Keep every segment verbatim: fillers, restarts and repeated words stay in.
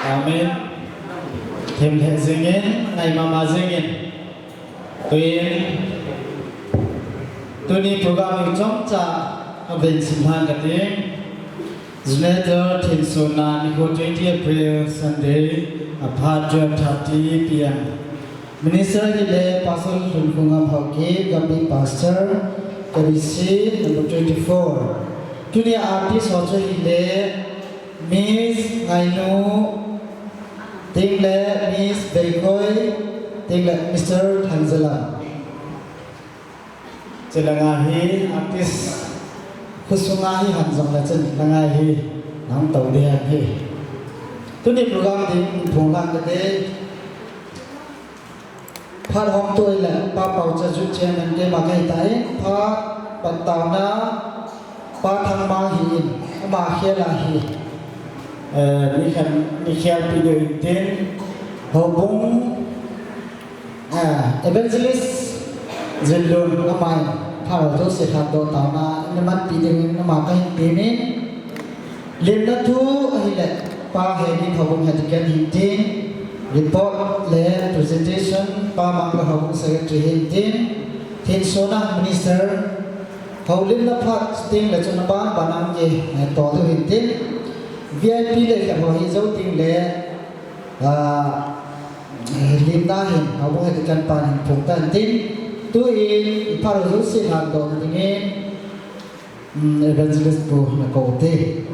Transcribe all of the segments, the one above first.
Amen. Thim lheh jingin, ngai mama jingin. Tuin, tuni program hi chomcha a vei sim lhang kati. Senator Thinsona nikho twenty April Sunday, aphat twelve thirty P M. Minister hile Pastor Lhunkhungam Haokip, Gambih Pastor, K B C number twenty-four. Tuni artist ho chu hile Miss Ngainu, Ting le Miss Veikhoi, ting le Mister Thanzalam. Che langa hi artist khosunga hi han jong le che langa hi nang to de han hi. Tuni program ding phung lang de. Phat hom tu le Pa Paocha Youth Chairman keima kahi tai, phat patna Pa Thangmang hi in, ama khel a hi, eh, mi khan, mi khel pi deu in tin, Houbung, eh, Evangelist Zinlun ama in, phat ho jouse khat doh taona, in man pi deu in ama kahin pe min, Limna thu ahile, Pa Hegin Houbung Head Deacon hin tin, report le presentation, Pa Mangla Houbung Secretary hin tin, Thinsona Minister, houlimna phat ting le chun aban ban ang ke, eh, to tu hin tin, V I P le kya ho hi jo ting le, ah, limna hin, Houbung Head Deacon pan hin phung tan tin, tu in, i paro jo sin han do dingin, Hmm, Evangelist pu na ko te.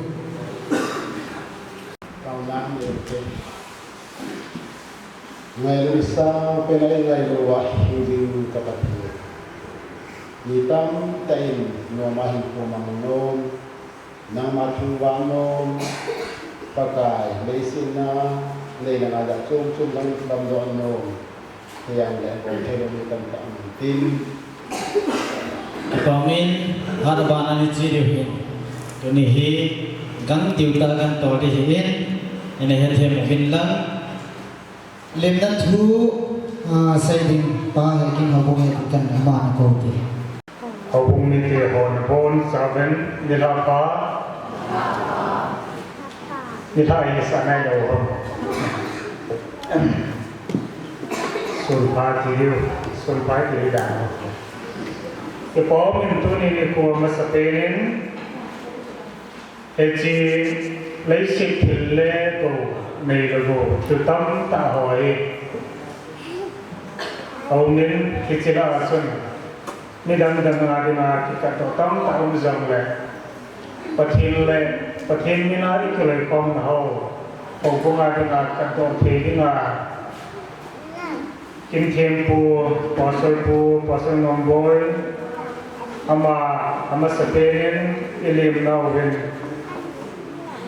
Kau na ni te. Ngailu sa pe nai ngailu wa hing jing ka Pathen. Ni tamtah in noma hin pu mang nom, nangma thangvah nom, Pakai, leiset a, lei langa jat chom chom lang lam doh nom. Hiang le bol thei lou mi tamtah um tin. Apamin, hat ban ani chi diu hin. Tuni hi, gang tiu ta kan to di hin. Ina hethem uvin lang. Limna thu, ah, sei ding Pa Hegin Houbung Head Deacon ama na ko ti. Houbung mite hon bon seven, nilhah pha. Nilhah hi sa nai lou ham. Sun pha ti diu, sun pha ti diu dan. Ipi umin tuni nikho masapen in, hiche leiset thil le gou, nei le gou, thil tamtah ho hi aumin, hiche lah a chun, midang dang a dinga kikatdoh tamtah um jongle, Pathen le, Pathen mina ikiloikhomna ho, houbung a dinga katdoh thei dinga, Kimthempu, Pastor pu, Pastor Nomboi, ama, amasapen in ilim nauvin.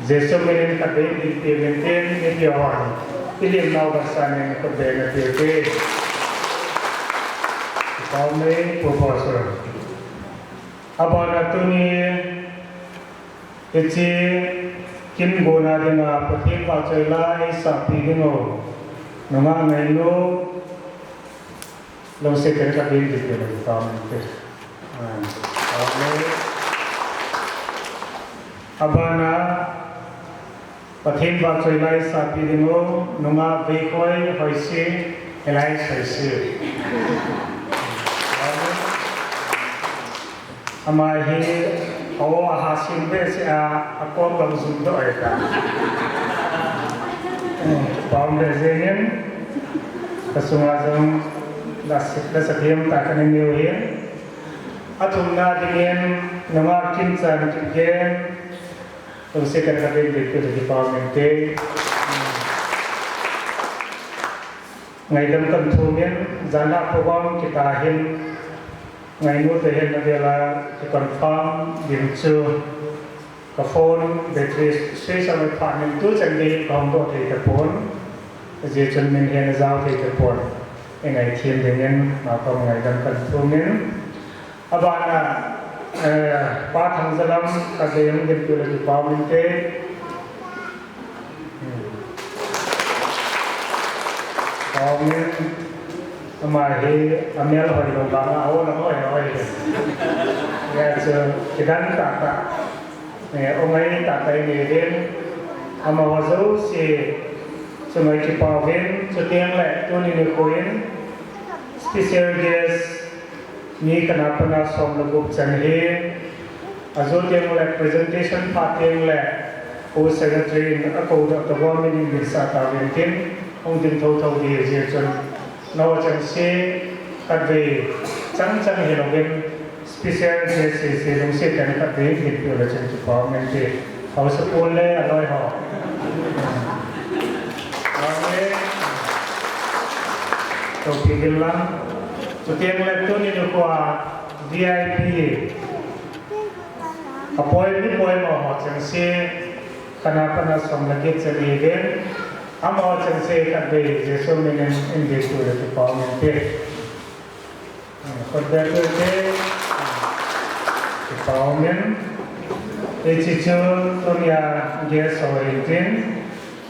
Jesu minin khatvei in ilim tin, ipi hon, ilim nau vetsahnan khatvei na ti ti. Kau mei pu Pastor. Abana tuni, hiche kin gona dinga Pathen vahchoi la eisahpi ding u. Nungah Ngainu, lungset in khatvei in ilim tin, kau mei ti. Ah, kau mei. Abana, Pathen vahchoi la eisahpi ding u, nungah Veikhoi Hoisi, Elias Hoisi. Ama hi Aw, aha sim behseh a, akop lang jum doh ahi ta. Pau le jengin, kasunga jong la sa, la sa thiam ta kana neo hin. Athumna dingin, nungah Kimchan Kipgen, lungset tah in khat vei in dinpeh le kipa um inte. Ngaidam kahin thum in, janhi program kit a hin, ngainu te hin avel a kiconfirm ding chu, ka phone battery switch off a phat in tuchan gei kahung doh thei tapon, ajeh chun min hin ajao thei tapon, i ngaithem dingin, ama kom ngaidam kahin thum in, abana, eh, Pa Thangjalam khat vei hung dinpeh le kipa um inte. Hmm. Amen. Ama hi amel hoi lou vang a, aol a hoi hoi. Hijeh chun kidan tahtah, eh, o ngai tahtah inei uvin, amaho jouse chunga kipa uvin, chuteng le tuni nikho in special guest mi khat na pat na som le gup chan hi, ajo teng le presentation phat teng le, Pu Secretary in akou doh tobang in min vetsah tauvin tin, hung ding thotho ding ahi jeh chun, nangho chengse khat vei chang chang hilouvin, special guest sese lungset tah in khat vei dinpeh le chun kipa um inte. Haosapu le aloi ho. Amen. Topi ding lang. Chuteng le tuni nikho a V I P, apoi, mi poimo ho chengse, khat na pat na som le get chan iven, amaho chengse khat vei Jesu min in dinpeh le kipa um inte. Khut beng ute, kipa um in. Hiche chu tunia guest ho ahin tin,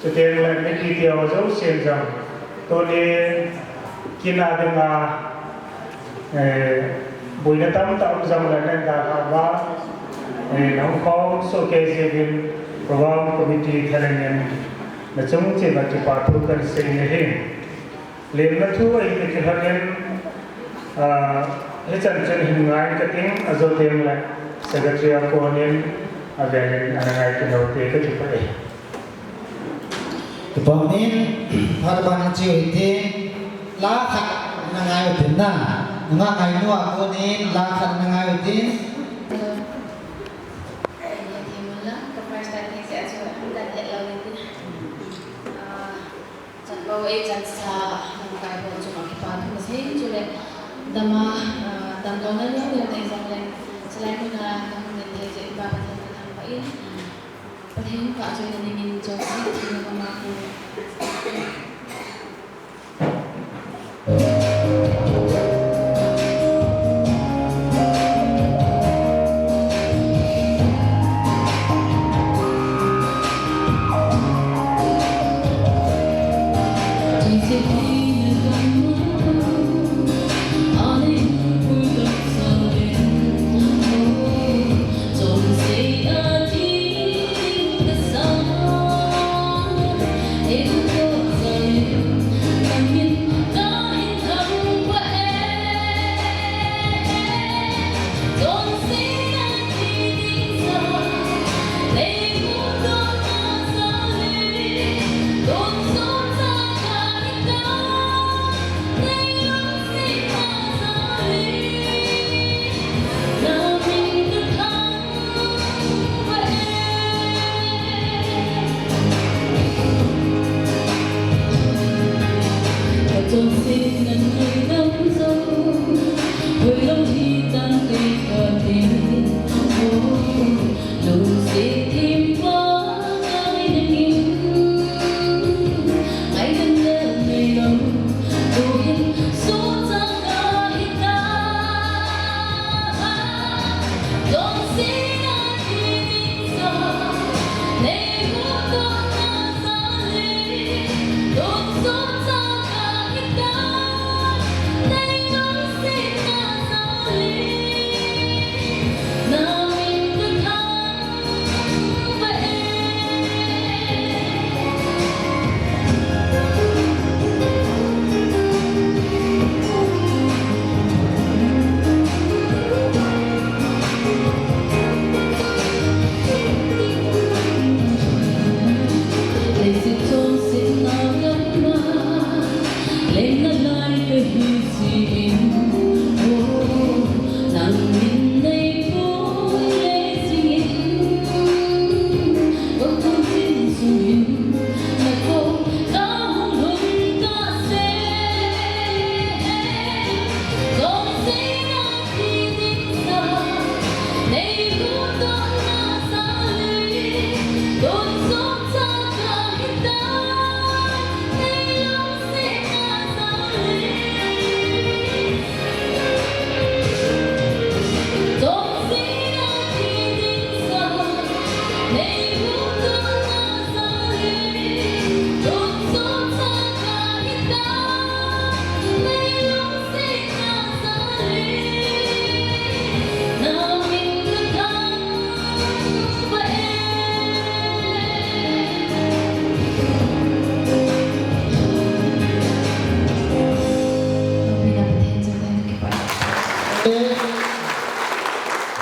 chuteng le mipi te ho jousen jong, tuni kin a dinga, eh, boina tamtah um jongle nang dalhah uva, eh, nahung khom soh kei jeh uvin, program committee thalheng in nachung cheh uva kipa thu kahin sei in ahi. Lemna thu ahi kiti lhon in, ah, hichan chun hin ngai kating, ajo teng le secretary a kon in avel in ana ngai kit lou te kakipah e. Kipa um in, phat ban in chiu hite, la khat na ngai u tin na, nungah ngainu a kon in la khat na ngai u tin. Hello. Ka first time ni sia chu, kan let lou ni. Ah, Chan lou ei chan sa, lamkai ho chunga kipa thu kasei chule, dama, ah, damlouna neo neo nei jongle, chulai muna kahung len thei jeh in Pa Pathen kathangvah in, Pathen phatchomna dingin chonset thei mama ko.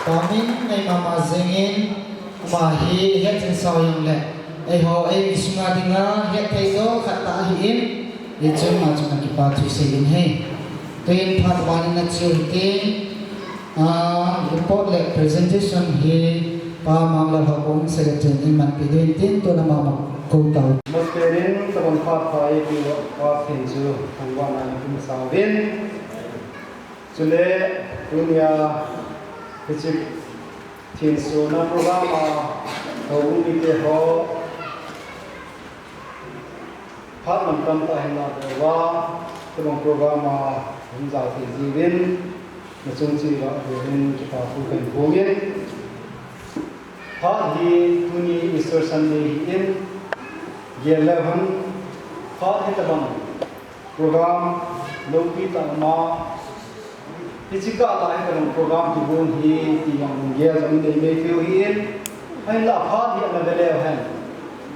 Paming nei mama jingin, ama hi het jing sao jong le, eiho eimi sunga dinga het thei jo khat tah ahin, hichun ama chunga kipa thu sei ding ahi. Tuin phat vangin na chiu hitin, ah, report le presentation hi Pa Manglal Haokip Secretary in manpi diu hitin, tuna mama kou tau. Masterin tabang phat pha eipeu a phat hin chu thangvahna in kum sauvin. Chule, tunia, hiche thinsona program a, houbung mite ho, phat mantam tah hin la bol uva, tabang program a, hung jao thei jiuvin, nachung cheh uva, veuvin, kipa thu kahin phong in. Phat hi, tuni Easter Sunday hi in, gel leu hen, phat hitabang program loupi tah ma, hiche kah a hitabang program kigong hi ti jong gel jong nei mei piu ahin, ahinla phat hi ana ve leu hen.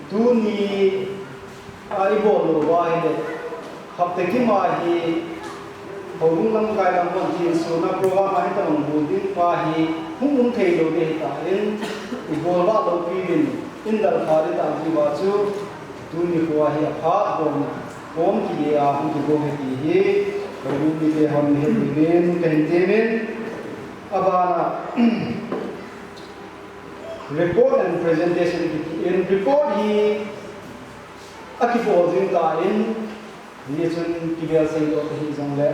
Tuni a ibol lou uva ahile, hapta kim a hi, houbung lamkai lam hon thinsona program a hitabang bol ding pa hi, hung um thei lou ding ahitan, ibol vah loupi uvin, in dalha ding tah jiuva chu, tuni kho a hi aphat bol, kom kile a hung kigong ahi ti hi, houbung mite hon nahet diuvin kahin temin, abana, report and presentation kiti in, report hi akibol jing tan, hichun kivel seidoh ta hih jongle,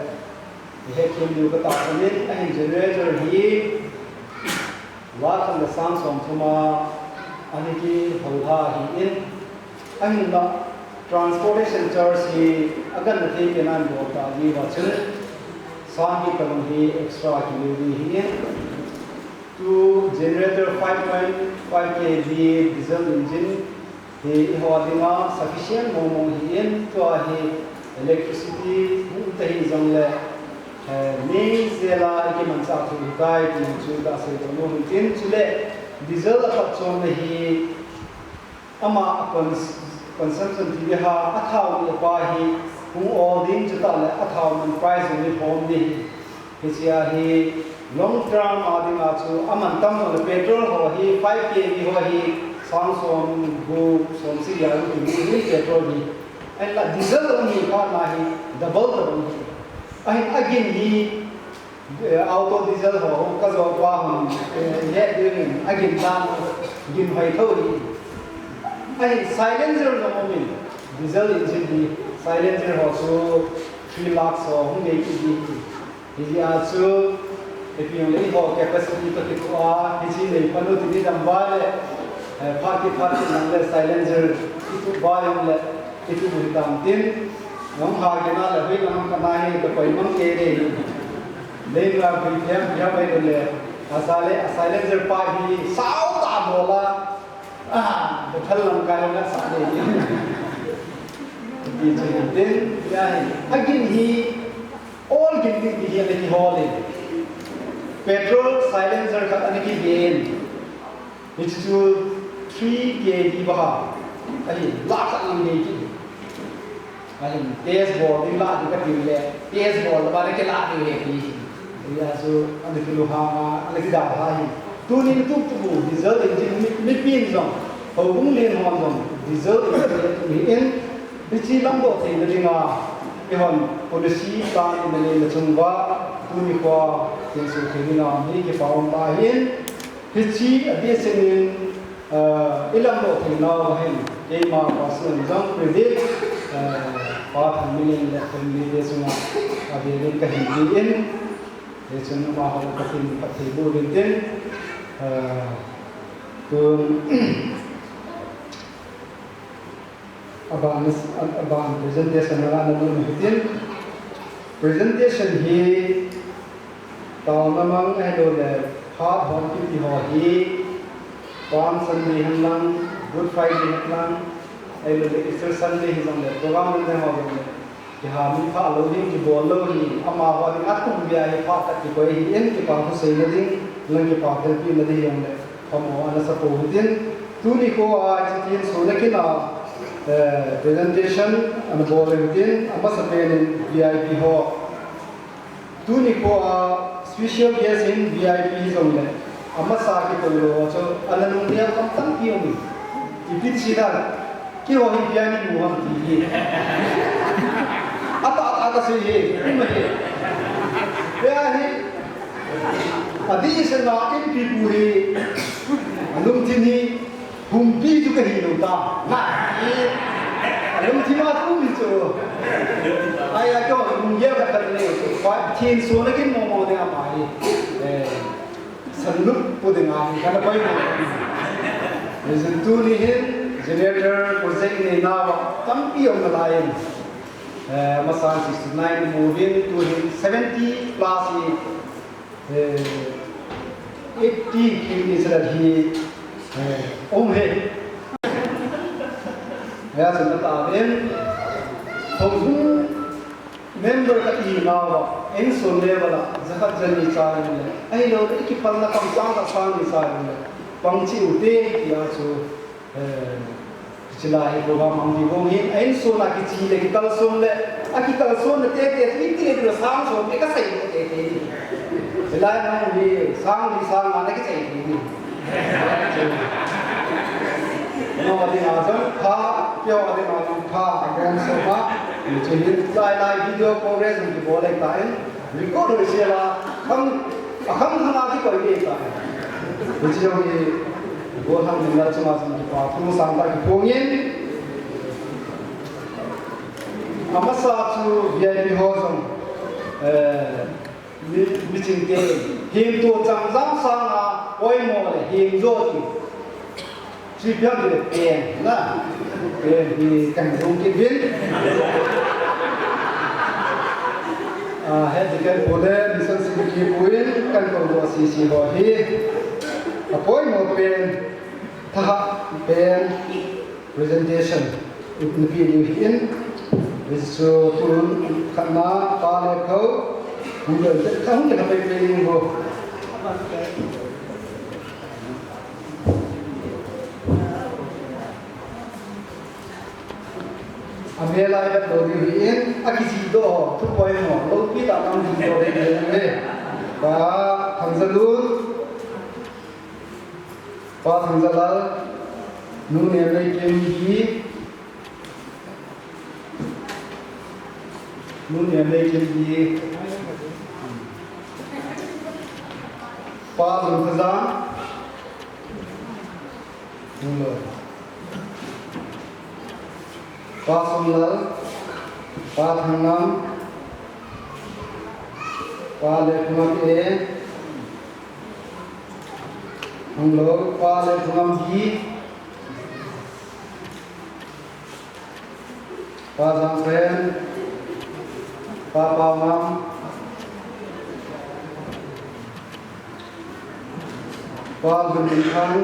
ihet them diu katahsan in, ahin generator hi, lakh khat le sang som thum a, ana kihou lha ahin, ahinla, transportation charge hi, aganna thei pen a ibol ta jiuva chun, sang get tobang hi extra kile ding ahin, tu generator five point five K V diesel engine hi eiho dinga sufficient mong mong ahin, tua hi electricity hung ta hih jongle, eh, mei jel a ikimanchah thei ahitai ti chu kaseidoh nom in tin, chule diesel aphatchomna hi ama a cons-, consumption ti ding ham, athao neh pa hi hung ol ding chutah le athao man price jong hi hom ding ahi. Hichea hi long term a dinga chu amantam jongle petrol ho hi five K V ho hi sang som gup som sagi a hung kimu ahin petrol hi. Ahinla diesel hung hi phat na hi double tobang ahi. Ahin agin hi, eh, auto diesel ho, kajo pa hon, eh, ihet diuvin, agin dan, gin hoi tho ahi. Ahin silencer jong um in, diesel engine hi, silencer ho chu three lakhs ho hung nei kit ding ahi. Hijeh a chu, ipi jongle eiho capacity toh kitoh a, hiche nei phat u tin idam uva le, eh, phat kit phat kit lang le silencer kitup uva jongle, kitup u hitam tin, nang ha kina le hoilang kana hi kakoi mang kei ding ahi. Leinga gui them them mai le, asa le, a silencer pa hi sao tah bol a, ah, Bethel lamkai a sa ding ahi. Ti chu hitin, ahi. Agin hi, ol gin ding ti hi ana kihol in. Petrol silencer khat ana kigen. Hichu three K V bang ahi, lakh khat lang nei kit. Ahin test bol ding lah ding kati le, test bol le ba le kilah ding ahi ti. Hijeh a chu ana kilunghang a, ana kidalha ahi. Tuni tup tup u diesel engine mi, mipin jong, houbung len hon jong, Result in, hiche lamdoh theina dinga, eihon policy plan in anei na chung uva, tuni khoa, kinsu thei dinga, mi kipa um ta hin, hiche a basic in, eh, i lamdoh theinau ahin, keima personal jong credit, eh, Pa Thangminlin le family te chunga, avel in kahin ti in, hichun amaho Pathen in phatthei boh uvin tin, eh, tun, Aban, aban presentation na na nun hitin. Presentation hi taona mang ahilouleh phat hon kiti ho hi Palm Sunday hen lang, Good Friday hen lang, ahilouleh Easter Sunday hijongleh program hen ho jongleh. Kiha mi pha lou hi, kibol lou hi, amaho ding a kum bia hi pha khat kikoi hi in, kipa thu seina ding, lang kipa thelpina ding jongleh. Pamo ana sa pou hitin, tuni khoa hiche tin suna kina, eh, presentation ana bol hitin, amasapen in V I P ho. Tuni khoa special guest in V I P hijongleh, amasa kikoi lou chu, ana lungneo tampi um in. Ipi ti dan. Keiho hi bia ni mu ham ti hi. Ata, ata, ata sei hi, um hi. Bia hi, adih sena inpipu hi, alungthim hi, humpi chu kahi lou ta. Na, hi, alungthim a um hi chu. Ai, a keiho, lunggel khat khat nei, pa, thin so na kin mo mo de ama hi. Eh, Sanlup pu dinga hi kana koi mo. Reason tuni hin generator project neina uva tampi um nalai in. Eh, amasan sixty nine mu uvin tu hin seventy plus hi, eh, eighty kini sila hi, eh, um he. Ya, sila ta in. Hong hong Member khat ihinauva, insung level a, jakhat jani cha in le, ahilouleh, ikipalna kam sang khat sang ni cha in le, pang cheh ute, tia chu, eh, hiche lai hi program hung ding hung hin, insung a kiche le, kikalson le, akikalsonna tete, chu iti le, sang som, e kasei le tete ni. Hilai a hung hi, sang ni sang nga na kisei ni. No, ati na jong pha, keiho ati na jong pha, a gong so ma, ni chu hin, lai lai video progress ni bol le ta in, record ho se la, khang, a khang khang a ti koi le ta in. Ni chu jong ni, bol hang ni la chu ma jong kipa, thu sang ta kiphong in. Amasa chu V I P ho jong, eh, Mi, miching te, hing to chang jang sang a, poimo le, hing jo ti. Chi piang le pen, na. Pen hi kan rung ki bin. Ah, he di kan po le, mission si ki pu in, kan ko do si si ho hi. A poimo pen, tha pen. Presentation, ipi diu hin, so tun khatna, pa le khou, hung le, hung le ka pe pe ni ho. A me lai ka to diu hin, a kisi do, tu poimo, lo pi ta mang di do de ne. Pa, Thangzalun. Pa Thangzalal, Nu Nemleikim hi, Nu Nemleikim hi, Pa Lungthazang, Pa Somlal, Pa Thangnam, Pa Lekhumat e, Hung lou, Pa Lekhumat hi, Pa Jangpen, Pa Paongam, Pa Bunminthang,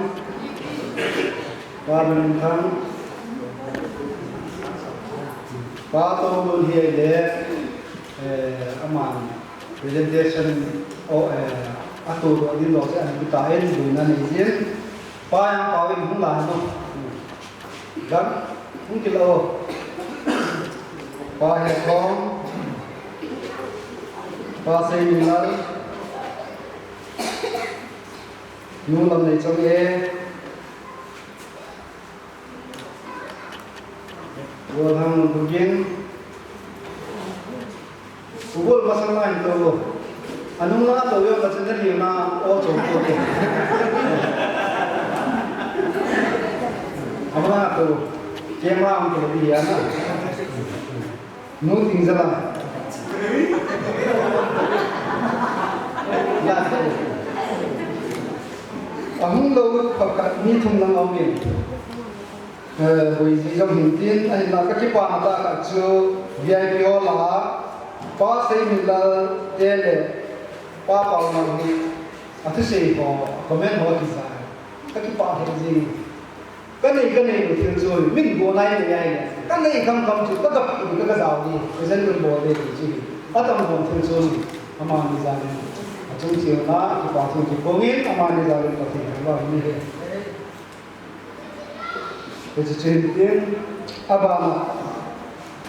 Pa Bunminthang, Pa Tongbun hi le, eh, aman. Presentation, o, eh, atu do din do se an kita en do na ni jin. Pa yang pa win hung la no. Gan, hung kilo. Pa he kong. Pa sei ni nal. Nu lam nei chong e. Golhang Bugin. Ubol masang na hin to. Anung na to yo na channel yo na o chong to ke. Ama na to. Kema ang ke di ya na. Nu ting jala. Ya to. Ahung lo phakat ni thum lang aum in. Eh, Boiji jong hin tin, ahinla ka kipana tah khat chu V I P hall a, Pa Seiminlal te le Pa Paunang hi, athusei ho, comment ho kijai. Ka kipah lheh jing. Ka nei, ka nei lou thil chu, min go nai nei ai. Ka nei kham kham chu, ka gap in, ka ga jao di. Present kun bol de ti chu hi. Atam bol thil chu, amani jal in. Achung cheu na, kipa thu kiphong in, amani jal in Pathen thangvah in he. Hiche chu hin tin, abana,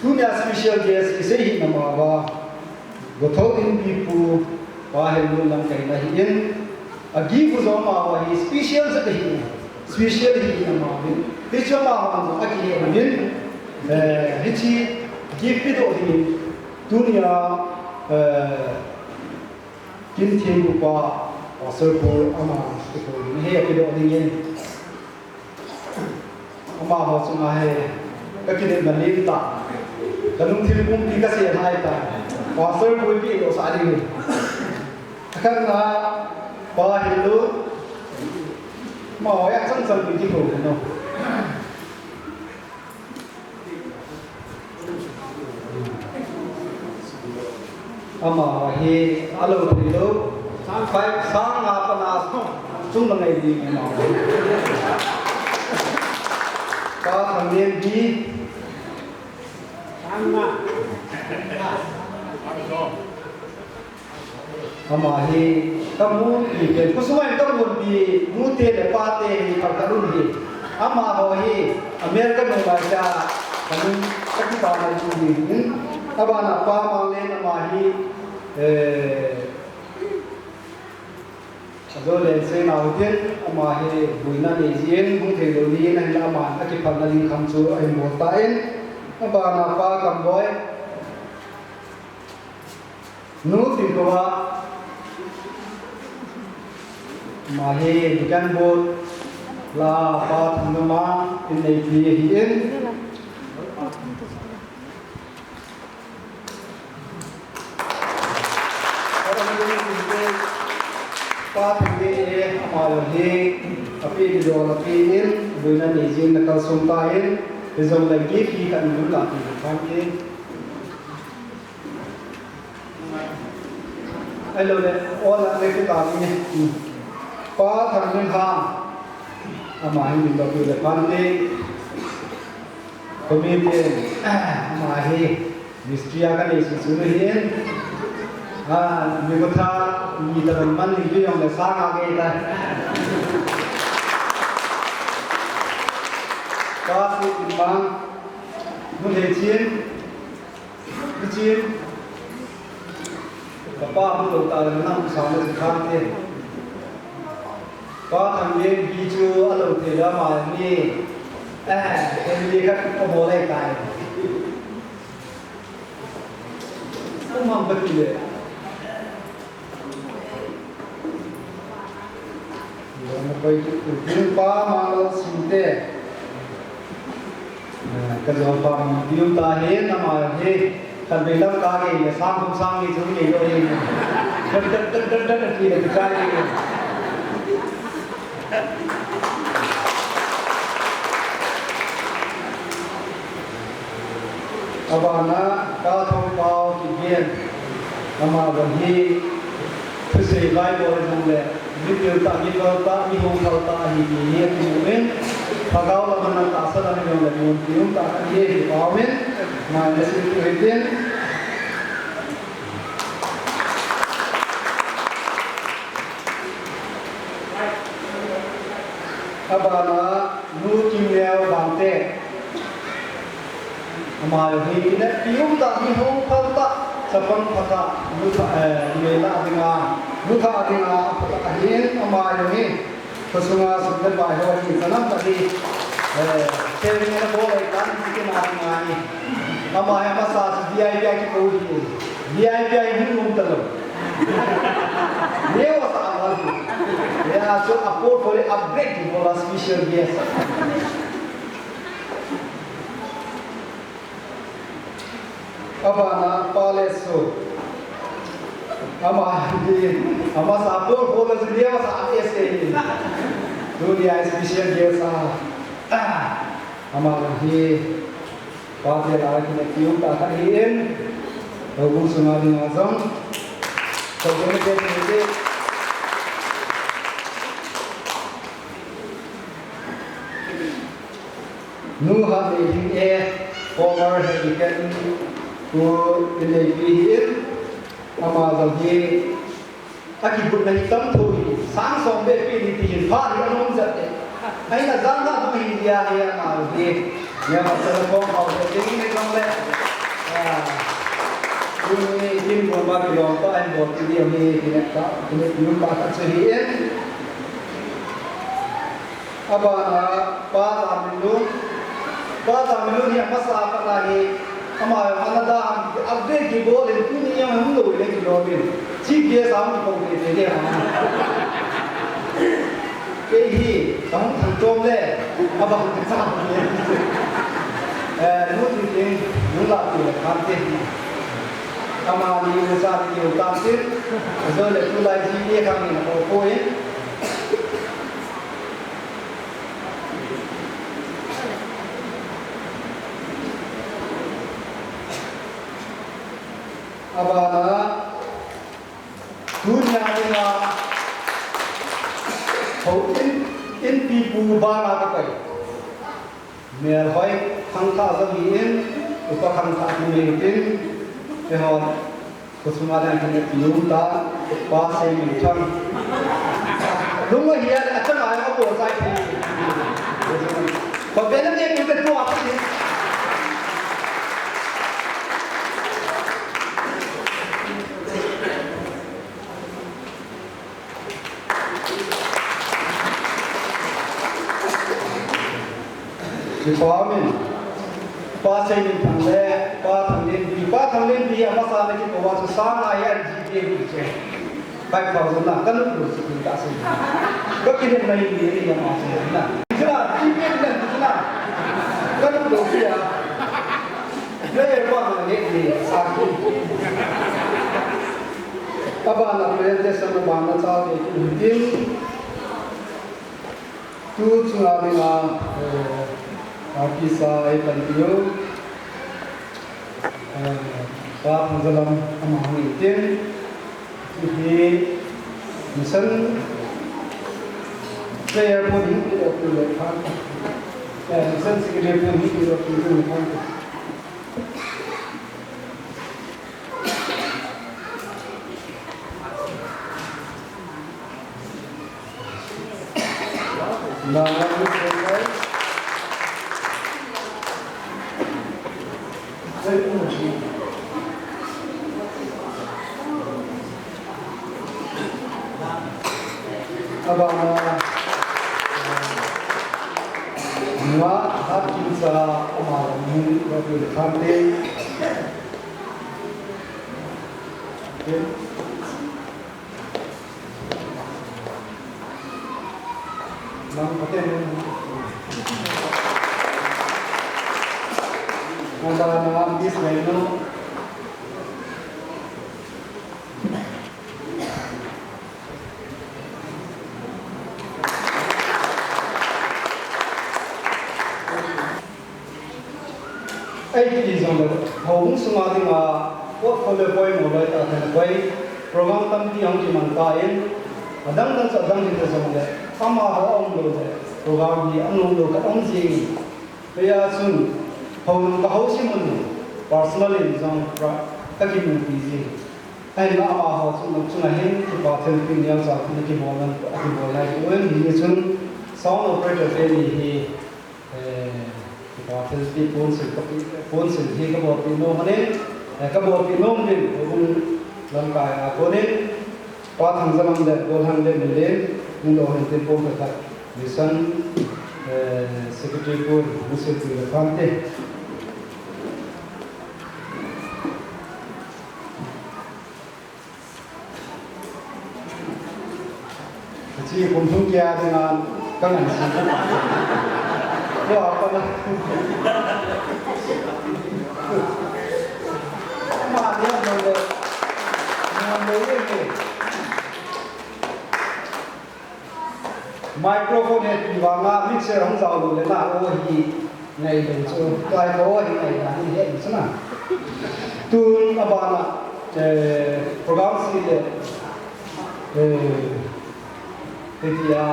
tunia special guest isei hih na ma uva, Gothol Inpi pu, Pa Helun lam kahin ahi in, agift u jong ama uva hi special jat ahi, special ahi na ma uvin. Hiche ama uva jong akihe uvin, eh, hiche gift pedoh hi, tunia, eh, Kinthempu pa, Pastor pu, ama, pu, ni he, apedoh dingin. Amaho chunga hi, ka kinepna lim tah. Ka lungthim pumpi ka seingai tah. Pastor pu ipedoh sah ding. Akhatna, Pa Helun. Amaho a chang chang pi kihou no. Amaho hi alou thei lou. Sang five, sang nga pana chung na ngai ding amaho. Pa Thanglen hi. Sang nga. Ama hi kamu pi pen, khosung a kamu pi, nu te le pa te hi khat khat um hi. Amaho hi America nung lai cha, kanung kakipana ding hi. Abana Pa Manglen ama hi, eh, ajo le se nau tin, ama hi boina nei jin, hung thei lou ni, ahinla ama akiphalna ding kham chu ahin bol tan. Abana Pa Kamboi. Nu Tingkova, ama hi Deacon Board la Pa Thangnama in neipi ahi in. Pa Thangnama e, ama jong hi, api di do la pi in, boina nei jin na kalsong tan, hijongle gift hi kahin la pi tan ke. Ahilou le, o la le kita ni. Pa Thangminlha. Ama hi min ba pi le pan ni. Committee. Ama hi. Mistri a kanei susu ni hin. Ah, mi ko tha, mi ta man ni bi yong le sa nga ke ta. Pa Seiminlha. Mun he chin. Hichin, kapa hung lou ta le nang sa na si khan te. Pa Thanglen hi chu alou thei lou ama ni. Eh, family khat ka bol lai tai. Kum ham ka ti le. Jong na koi tu tu tu pa ma lo sinte. Eh, ka jong pa ma piu ta he na ma he. Kan be lam ka ke le sang kum sang ni chu ni lo he. Dan dan dan dan dan ki le ka ke. Abana, Ka Thongpao Kipgen, ama jong hi, thusei lai bol jong le, mi pil tah, mi phal tah, mi hung phal tah ahi ti hi akimu in, lhagao lam a tahsa lam jong le, mun ti um tah ahi hi pao in, mai na sin tu hi tin. Abana, Nu Kimneo Bangte. Ama jong hi kineppi um tah, mi hung phal tah, chapang phatah, nu tha, eh, numeina dinga, nu tha dinga, aphatah ahin, ama jong hi, khosunga sum le pai ho hi, sanam tah hi, eh, chairman a bol lai tan, chairman a dinga, Ama hi amasa chu V I P a kikou hi. V I P a hi hung um talou. Neo asa ama hi. Hijeh chun a portfolio upgrade kibol a special guest. Abana Pa Letso. Ama hi amasa portfolio chu neo asa ama hi. Tunia special guest a. Ama hi Pa Letso a kineppi um tah khat ahin, houbung sunga dinga jong. Houbung te te te. Nu Hatneilhing e, former head deacon, Pu Inleipi ahin, ama jong hi akibutna hi tam tho hi, sang som beh pi ni ti hin pha hi anom jat e. Ahin ajang a dong hin dia hi ama hi. Nia ma sa ko hau le ding ni jong le. Ah. Tuni kin bol ma kilom pa ahin bol ti dia hi, ti ne ta, ti ne pi um pa ta chu hi en. Abana Pa Zaminlun, Pa Zaminlun hi amasa a pat a hi, ama ana da ham, upgrade kibol in tuni jong hung lou le kilom in. Chief guest a hung kikou te te le ha. Kei hi, kahung thang chom le, abang ka cha le. Eh, nu Thinglhing, nu la tu le khan te. Amani nu sa ni kiu tan tin, ajole tulai ji ni khan ni ko ko in. Abana, tunia dinga, houin, inpipu banga kapai. Melhoi khangthah jong hi in, upa khangthah hi nei tin, eiho, Khosung a dinga kineppi um tah, Pa Seiminthang. Lung ahi a, achang a abol chai thei. Pa Benedict in ka tua pa ni. Kipa min. Pa Seiminthang le, Pa Thanglenpi, Pa Thanglenpi hi amasa na kikou a chu sang a hi an ji te hu che. Five thousand na, ka lung lou si ka sei. Ka kinem na hi ni ni ama sei na. Jira, ji te na, jira. Ka lung lou si a. Player pa na ni ni, sa ki. Abana presentation abana cha te ki tin. Tu chunga dinga, eh, a pisa ei panpiu, eh, Pa Thangzalam ama hung in tin, hiche hi mission player pon hin ti lo tu le phan, eh, mission secretary pon hin ti lo tu le phan. Abana, nga hat kin sa ama min wa bil khante. Nang paten. Nang ba nang am dis lai no. Ei, kiti jongle, houbung sunga dinga, portfolio poimo loi tah a koi, program tampi ahung kiman tan, adang dang chu adang hita jongle, amaho aum lou le, program hi anom lou khat aum jing. Hijeh chun, houin ka housim un, personal in jong pra-, ka kimupi jing. Ahinla amaho chunga hin, kipa thilpeh neocha khat na kibol nan, akibol nai uvin, hijeh chun, sound operator teni hi, Eh, kipa thilpeh ponsil kape, ponsil hi kabolpeh nom ahin, eh, kabolpeh nom uvin, houbung lamkai a konin, Pa Thangzalam le, Golhang le, Milen, hung doh hen tin pon ka khat, mission, eh, secretary pon, hung silpeh le phante. Ti kum thum kia dinga ka ngan si. Lo apa na. Ma dia mo le. Mo le ye. Microphone he ti vanga mixer hung jao lo le na o hi ngai le chu. Kai ko hi ngai na ni he chu na. Tun abana, eh, program si le, eh, Hitia,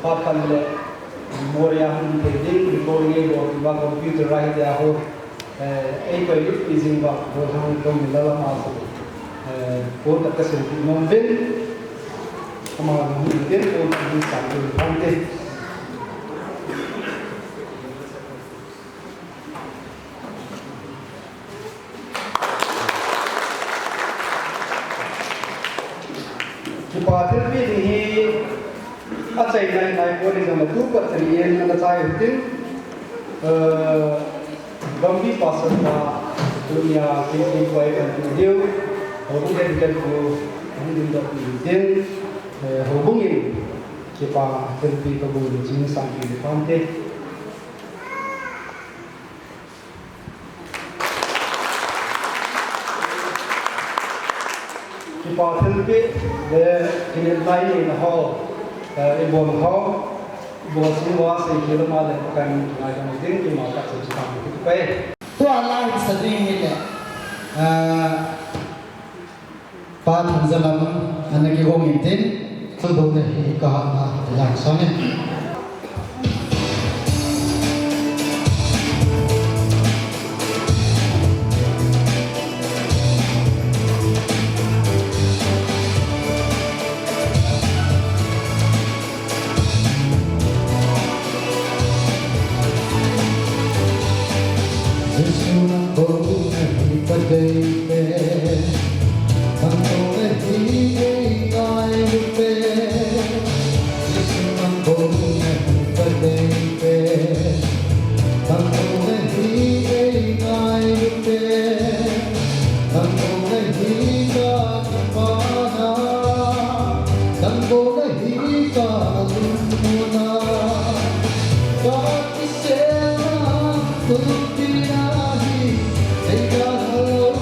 phat khat le, memory a hung thei ding, recording ei bol ding uva computer a hitia ho, eh, ei koi lut pi jing uva, bol hang kong mi la la ma se, eh, phone khat ka sem pi nom vin, ama hung lut in, phone khat hung sang pi nom vin. Kipa thilpeh ding hi achai nai nai pon, ijong le tu pat tani in ana chai u tin, eh, Gambih Pastor pa, tunia King King Kuai kan tu diu, houbung kan kan tu, kan din dok ni tin, eh, houbung in kipa thilpeh ka bu ni jing sang ki pan te. Kipa thilpeh le kinepna ineina ho, eh, ibol ho, ibol sung uva seikhel ama le Pakai min thangvah in ding ima ka chu chu ka mu kit pai. Tua lai sa ding hile, eh, Pa Thangjalam ana kihong in tin, Thangbohna hi ka hatna, ti lai sa ne. Jesu nang bou nahi kadei pen, nang bou nahi ei ngailu pen. Jesu nang bou nahi kadei pen, nang bou nahi ei ngailu pen. Nang bou nahi ka kipana, nang bou nahi ka lungmona. Ka kiselna, tun tina hi, ei ka halo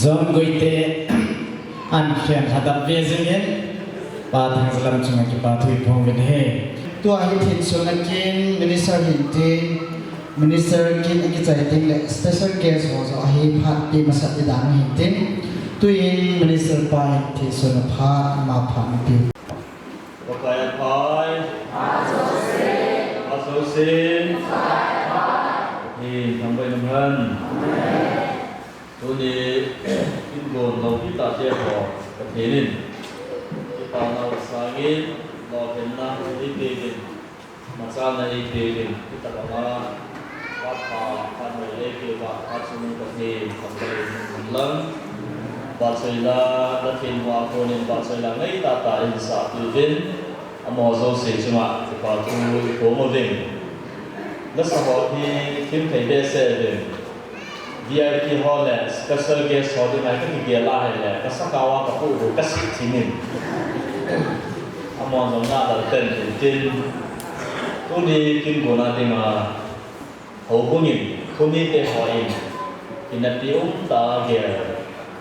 John Guite an khen hadap ve jingin, Pa Thangzalam chunga kipa thu iphong uvin ahi. Tua hi thinsun a kin minister hintin, minister kin akichai tin le special guest ho joh ahi phat pi masat di dan hintin. Tuin minister pa in thinsun a phat ma phat ma pi. Pakai aphai. Ajouse. Hi, thangvah in umhen. Tuni, ingon loupi tah te ho, Pathen in kipana sangin, lolhinna eipeh in, machalna eipeh in, hitabanga, phat pha, phat noi eipeh uva, phat chungnung Pathen, thangvah in umhen lang. Vahchoi la, Pathen vahchoi in, vahchoi la ngai tahtah in sahpeh uvin, amaho jouse chunga kipa thu iphong uvin. Nasa ho hi thim thei behseh uvin. V I P ho le special guest ho dinga kakigel a ahile, kasakao a kapoh u kasih thim in. Amaho jong nadal pen tin tin. Tuni kin gona dinga houbung in, khomite hon, kineppi umtah a gel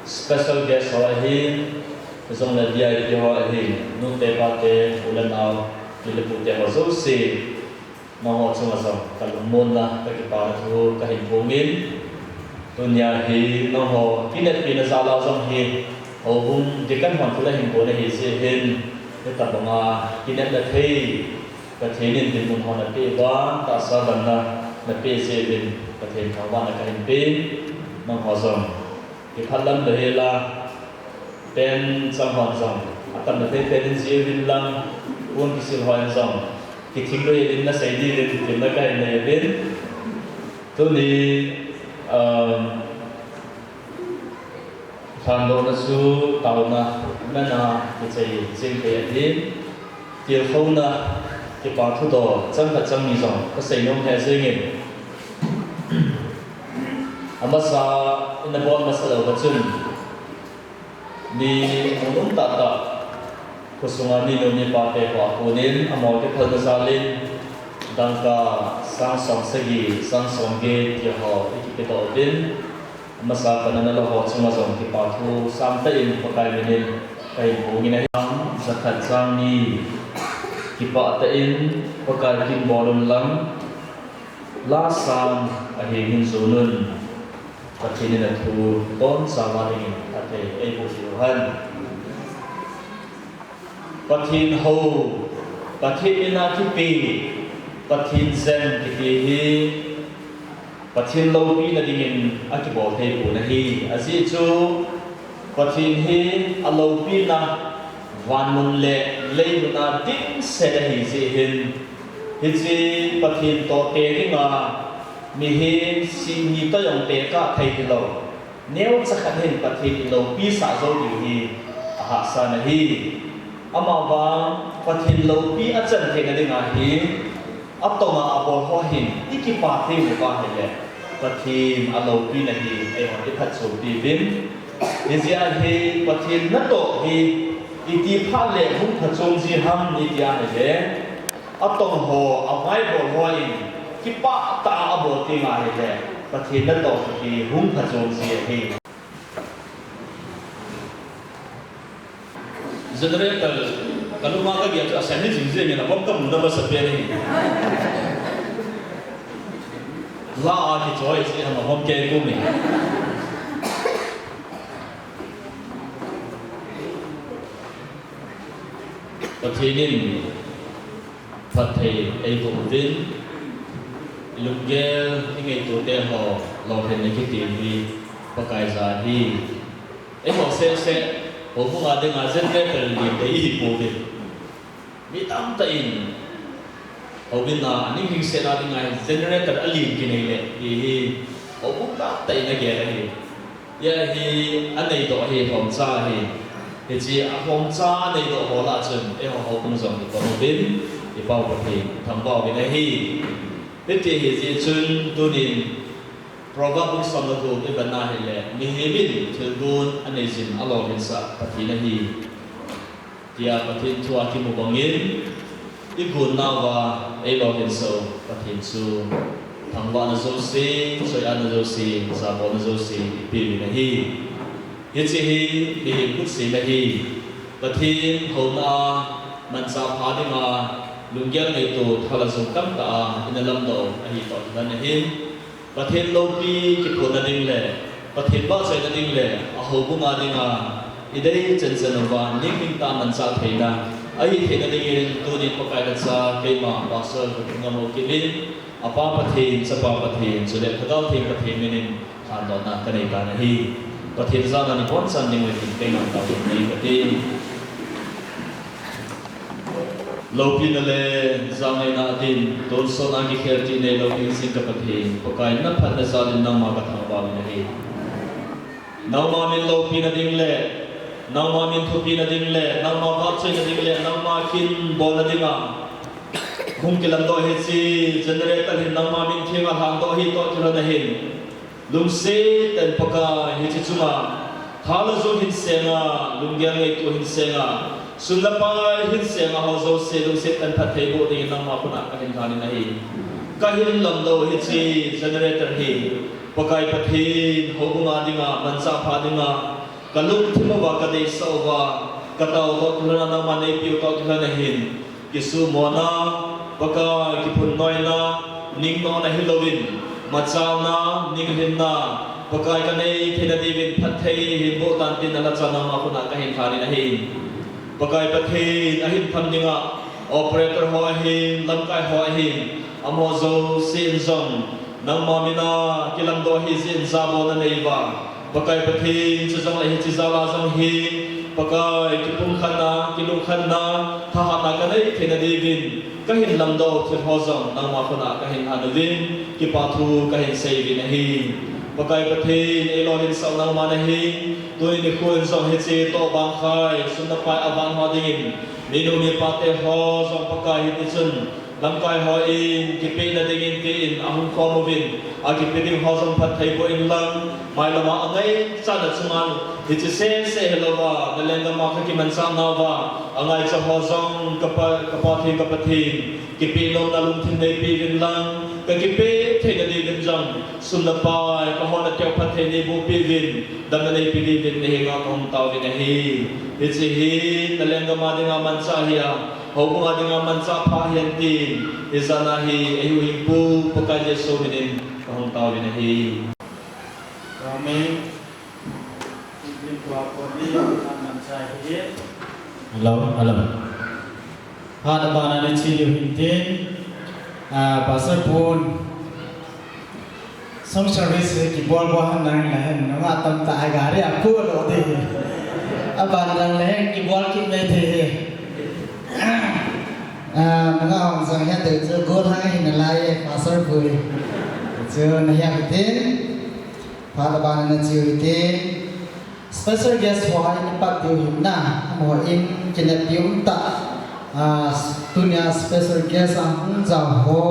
special guest ho ahin, jongle V I P ho ahin, nute pate, u le nao, pi le pute ho jouse, nangho chunga jong kalungmonna, kakipana thu kahin phongin. Tunia hi nangho kineppina jal a jong hi houbung deacon hon thilha hin kon ahi jeh hin, hitabanga kinepna thei Pathen in dinmun ho napeh uva, tahsa damna napeh jeh uvin Pathen thangvahna kahin pen. Nangho jong kiphatlam lou hel a, pen chang hon jong atamna thei pen in ji uvin lang, pon kisil hon jong kithing lou hel in nasei diuvin kitemna kahin nei uvin. Tuni, um, lhandohna chu taona, mena kichai jeng thei ahi. Tilkhouna, kipa thudol chang khat chang ni jong kasei nom lheh jengin. Amasa, ina bol masa lou va chun, mi mun um tahtah, khosunga minu mipa te ho a konin, amaho kiphalna jal in, dangka sang som sagi, sang som get ti ho ikipedoh uvin, amasa pan a nalou ho chunga jong kipa thu sangtah in Pakai min in kahin phongin ahi. Jakhat jang ni kipah tah in Pakai kin bol un lang, la san ahin hin jon un, Pathen in athu bonchauva dingin phatthei eiboh diu hen. Pathen hou, Pathen min a kipe, Pathen jeng kiti hi Pathen loupina dingin akibol thei pon ahi. Ajeh chu Pathen hi aloupina van mun le lei mun a dimset ahi jeh hin, hiche Pathen toh te dinga mihem sihni toh jong tekah thei hilou, neocha khat hin Pathen iloupi sah jou diu hi ahahsa na ahi. Amavang Pathen loupi achan theina dinga hi, atong a abol ho hin ikipa thei uva ahile, Pathen aloupina hi eihon iphatchompi uvin. Hijeh a hi Pathen natoh hi iti phat le hung phachom ji ham iti ahile, atong ho, avaibol ho in kipah tah a abol teng ahile, Pathen natoh hi hung phachom ji ahi. Generator, kalung a kagel chu asem hi jing jing in, avom kamu na masa pen ahi. La a kichoi si ham avom kei kum e. Pathen in phatthei eiboh uvin, ilunggel, ingaito te ho, lolhinna kiti hi Pakai ja ahi. Eiho seh seh, houbung a dinga generator lim te ihi pouvin. Mi tamtah in, houbung a, aning hing seh na dinga generator alim kinei le, ti hi, houbung tamtah in agel ahi. Hia hi aneidoh hi lhomcha ahi. Hiche alhomcha aneidoh ho lah a chun, eiho houbung jong hi pang uvin, i Pau Pathen thangvah uvin ahi. Hiti ahi jeh chun tunin Proverb bung somle gup i vet na hile, mihem in thilgon anei jin alolhinsah Pathen ahi. Tia Pathen thu a kimu bangin, i gon nauva eilolhinsah u Pathen chu thangvahna jouse, choiatna jouse, jabolna jouse, ipeuvin ahi. Hiche hi mihem khutseina ahi. Pathen houna a manchah pha dinga lunggel ngaito thalhajou tamtah a ina lamdoh ahi toh kilhon ahin. Pathen loupi kiphonna ding le Pathen vahchoina ding le a houbunga dinga idei chan chan uva ningning tah a manchah theina ahi theina dingin tunin Pakai nacha keima Pastor Kutungam Haokip in, apa Pathen, chapa Pathen, chule Lhagao Theng Pathen minin thandohna kanei tan ahi. Pathen jana nabonchauvin kei ngam tauvin nei kati. Loupina le jangaina din, tonsot a kikhel tah nei loupina jing ka Pathen, Pakai naphatna jalin nangma kathangvah in ahi. Nangma min loupina ding le, nangma min thupina ding le, nangma vahchoina ding le, nangma kin bolna dinga hung kilamdoh hiche generator hin nangma min theng a lhangdoh ahi toh kilhon ahin. Lungset tah in Pakai hiche chunga thalhajou hin senga, lunggel ngaito hin senga, sum le pai hin senga ho jouse lungset tah in phatthei boh dingin nangma khut a kahin lhanin ahi. Kahin lamdoh hiche generator hi Pakai Pathen houbunga dinga, manchah pha dinga, kalungthim uva, kadeisah uva, katao toh kilhon a nangma neipeh u toh kilhon ahin. Kisumona, Pakai kiphunnoina, ningnoina hilouvin, machalna, ninglhinna, Pakai kanei theina diuvin phatthei hin boh tan tin nalhacha nangma khut a kahin lhanin ahi. Pakai Pathen ahin tham dinga, operator ho ahin, lamkai ho ahin, amaho jousen jong nangma mina kilamdoh ahi jeh in jabolna nei uva, Pakai Pathen, chujongle hiche jal a jong hi, Pakai kipumkhatna, kilungkhatna, thahatna kanei theina diuvin, kahin lamdoh thil ho jong nangma khut a kahin lhan uvin, kipa thu kahin sei uvin ahi. Pakai Pathen, eilolhinsah u nangma nahi, tuni nikho in jong hiche toh bangkhai, sum le pai avan ho dingin, minu mipa te ho jong Pakai hitichun, lamkai hon kipehna dingin tin ahung khom uvin, akipe ding ho jong phatthei boh inlang, mailam a angaichat na chunga hiche sese hilouva, nalenggam a kakimanchah nauva, angaicha ho jong ka Pa, ka Pathen, ka Pathen, kipe nomna lungthim neipeh uvin lang, kakipe theina diuvin jong, sum le pai, kaholna teu phatthei neiboh peh uvin, damna neipeh diuvin nahenga kahung taovin ahi. Hiche hi nalenggam a dinga manchah ahi a, houbung a dinga manchah pha ahi tin, hijat a hi eihuhhingpu Pakai Jesu minin kahung taovin ahi. Amen. Hello, hello. Phat abana nache diu hintin, ah, Pastor pun song service kibol bol han nang la hen, nunga tamtah a gari a pu lo de. Aban lang le hen kibol kit me de. Ah, nunga hong sang he de chu gol hang hin lai, Pastor pui. Chu nahe hintin. Phat abana nache u hite. Special guest ho a ipat diu hin na, amaho in kineppi umtah, ah, tunia special guest a hung jao ho,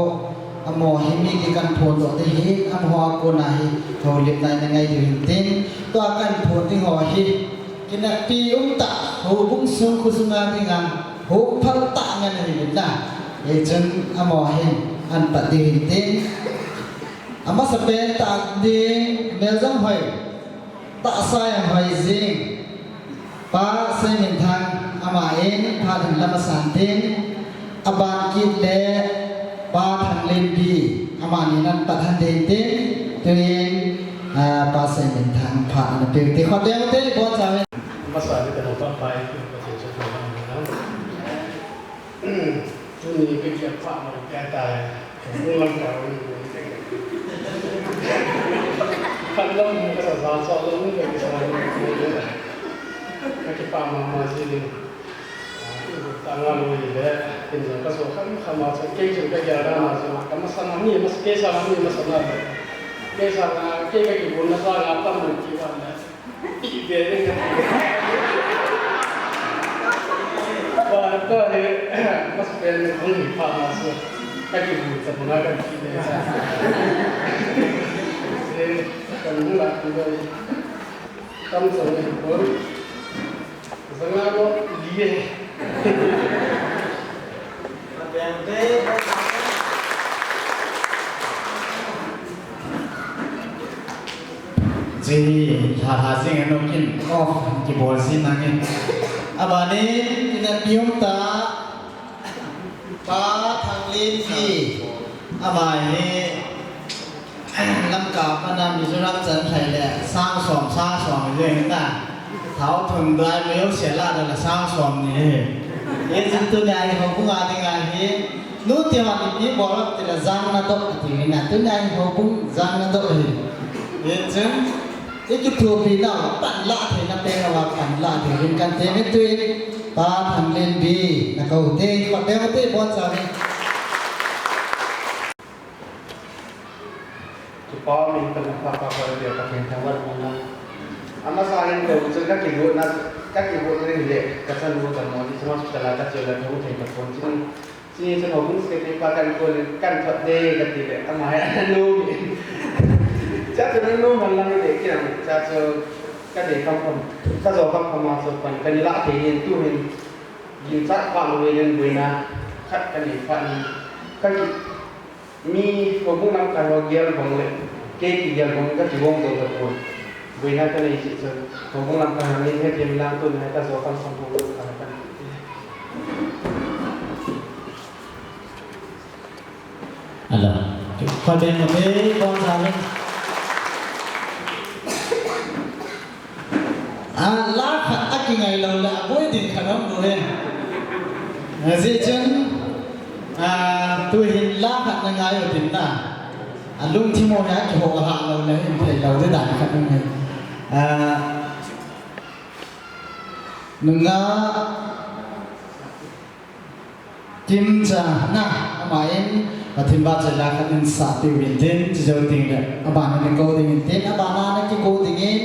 amaho hi mi kikan phondoh ding ahi, amaho a kona hi houlimna inangai diu hintin, tua kan phon ding ho hi kineppi umtah, houbung sung khosung a dinga houphal tah ngen ahi na. Hichun amaho hin ahin pat diu hintin. Amasapen tah ding, mel jong hoi, tahsa jong hoi jing, Pa Seiminthang, ama in phat hin la masan tin, aban kit le Pa Thanglenbi, amani nan pat han ding tin, tuin, ah, Pa Seiminthang phat ana peu te, khote te, boncha. Masa ni te mo pa pai, ko te so ko. Tuni ka kiat pha mai kei tai. Hung lam ka hung. Khat lam hung ka sa sa, chom lam hung ka sa sa. Ka kipah mama jing. Tanga lui le, kin jong ka so kham kham a, so kei jong ka gel dan a, so ka masang a mi, mas kei sang a mi masang a. Kei sang a, kei ka kibulna sang a, tam mun ki wan le. Ba, ka he, mas pen hung hi pha ma so. Ka kibul ta banga ka ki le sa. Se, kan hung la ki le. Tam so ni ko. Zanga ko, liye. Hi, lha lha jing a nu kin off kibol jin nangin. Abani, ina pium ta, Pa Thanglen hi, ama hi, Lamka mana Mizoram chan thai le, sang som, sang som jing na. Thao thum dai meo se la da la sang som ni hi. Ye jin tu ni ai ho bunga dinga hi. Nu te hon ipi bol lou ti le jang na doh ti na, tuni a hi houbung jang na doh hi. Hichun, i kithopi nau, panla theina peng uva panla thei uvin kan ti uve tun, Pa Thanglenbi, na kou te, pa beu te, boncha uve. Kipa min kan pa pa pa dia ka pen thang wan mong na. Amasa hin kou chu ka kigotna, ka kigotna ni le, ka chan mo ta mo, ni chama chu ta la ka chu la thong thei ka pon chu. Chuni chun houbung secretary pa kan call in, kan thot de kati le, ama hi ana nom in. Chuche chun ana nom man lang le, kinam, chuche chu ka de kham kham, ka jo kham kham a chu pan, ka ni la thei in tu hin, ginchat pha lou in boina khat ka nei phat in, ka ki, mi houbung lamkai ho gel bang le, kei kigel bang ka kigong jo tapon. Boina ka nei jeh chun, houbung lamkai ho nei hethem lang tun hi ka jo kham kham houbung lamkai ho kan. Alo. Khoi beng ma te, boncha le. A, la khat a kingai lou le, aboi ding khat um lou le. Ajeh chun, a, tu hin la khat na ngai u tin na. A lungthim u hi a kiho a ha lou le, hin thei lou le dan khat um le. A, nunga Kimcha na, ama in, Pathen vahchoi la khat in sah peh uvin tin, chujou teng le, abana na kou ding in tin, abana na kikou ding in,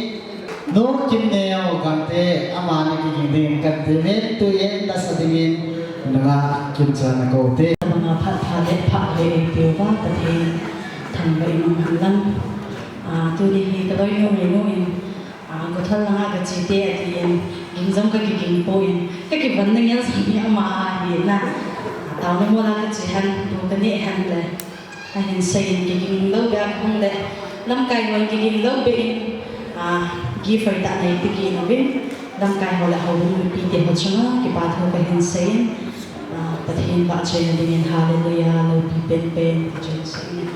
nu Kimneo Gangte, ama na kiging ding in kan ti uvin, tun nasa ding in, nunga Kimcha na kou te. Nunga phat pha le pha le ei peh uva, Pathen thangvah in um hen lang. Ah, tuni hi ka loinu Reinu in, Ah, Gothal langa ka che te ati in, ging jong ka kiging poi, ka kivon na ngel jong hi ama ahi na. Ah, taona mola ka che hen, tu ka neh hen le. Ahin sei in kiging lou beh a ka hung le. Lamkai hon kiging lou beh in, ah, gift hoitah nei ti kit uvin. Lamkai ho le houbung mipi te ho chunga, kipa thu ka hin sei in. Ah, Pathen vahchoina dingin hallelujah, loupi penpen, ti chun sei in.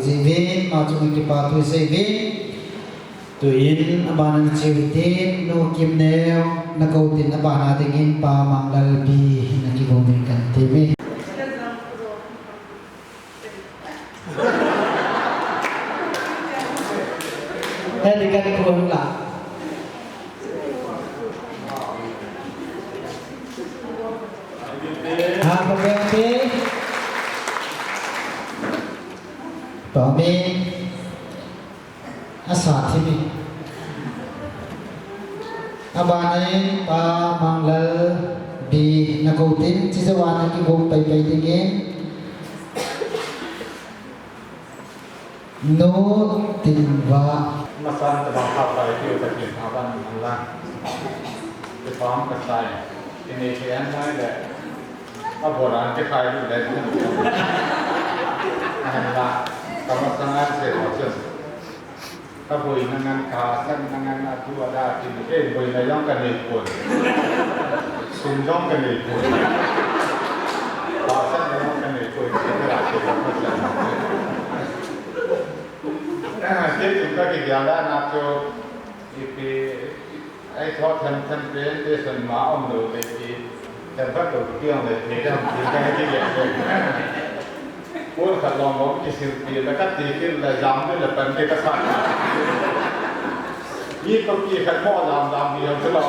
Jivin, ma chunga kipa thu seivin. Tuin, abana nache u hitin, Nu Kimneo, nakou tin abana dingin Pa Manglalbi, nakigong ding kati uve. Hedi kan kuang la. Ha, pabeng te. Tomi. Asa thimi. Abana in Pa Manglalbi nakou tin, chijouva nakigong paipai dingin. Nu Tinva. Masan tabang kha pai tiu Pathen aban manlang. Kipah kasai. Kini kian nai le. Aboran kikhai le. Ahinla. Kamasanga se ho chun. Kaboina ngan, kahahsatna ngan, atu ada tin, kei boina jong kanei poi. Sum jong kanei poi. Kahahsatna jong kanei poi. Kei chu kakigel dan a chu, ipi, Ai, tho them them pen te san ma um lou le ti, them phat lou ti ang le ti dam ti ka ti le. Pon khat long long kisil ti le ka ti kin le jam le le pan te kasa. Ni to ki khat mo jam jam ni jam se lo.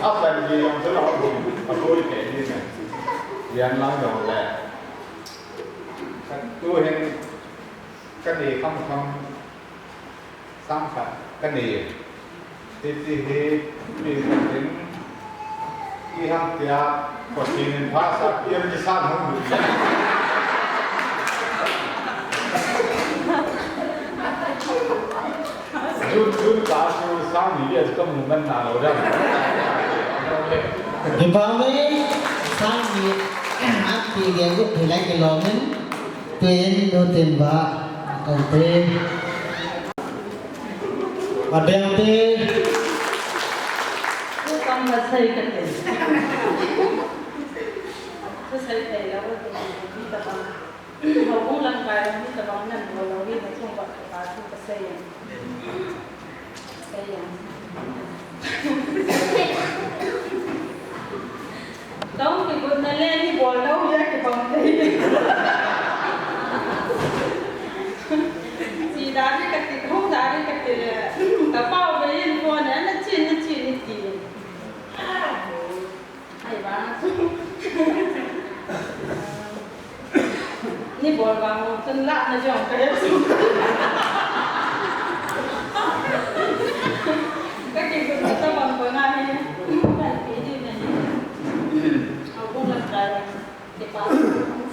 A pan ni jam se lo. A poi te ni ne. Yan lang jong le. Ka tu hin ka ni kham kham. Sang khat kanei. Hiti hi, mi khat in, iham tia, Pathen in phasah, iam kisan hung lut. Jun, Jun ka su sang ni, iam ka mu man na lo dam. Kipah uve, sang ni, ati ge gu, thilai ke lo min, tuin, Nu Tinva, kau te. Abeng te. Tukam la sei kate. Sei kate la wo tu ni ta ba. Houbung lang kai ni ta ba nan wo lo ni ta chung ba ka tu ka sei. Sei ya. Kau kigotna le ni bol lou ya kibang te. Chi dari kati, kau dari kati le. Ka pau ve yin ko ne, na chin, na chin ni ti. Ai ba. Ni bol vang chun la na jong ka he chu. Ka kigotna tabang ko na hi. Ka ti di na hi. Houbung lang kai. Kipa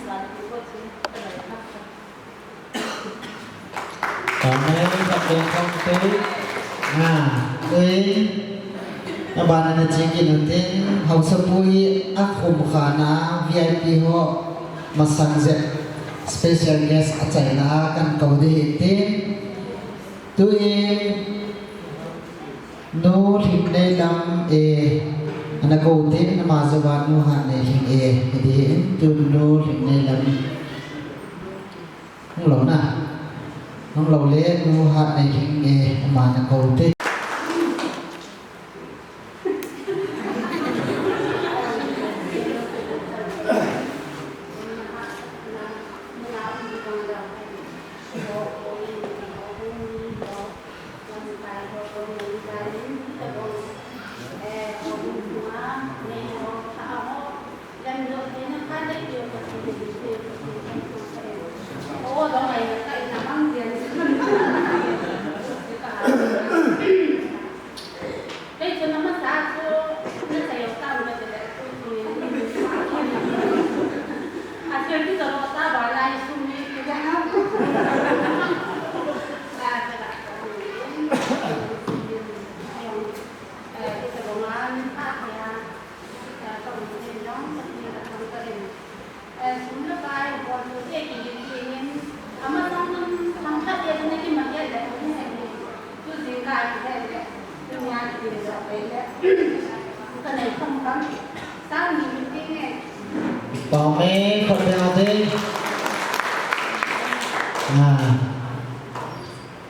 sa ni ko chu ka lai kha. Amen. Pathen thangvah in. Na, tuin, abana nache kit u hitin, haosapu hi akhum kha na V I P ho masang jep special guest achaina a kan kou ding ahi tin. Tuin, Nu Lhimneilam e, ana kou tin, ama jouva Nu Hatneilhing e, hiti hin, tun Nu Lhimneilam. Hung lou na. Hung lou le, Nu Hatneilhing e, ama na kou te. Tome, khut beng a te.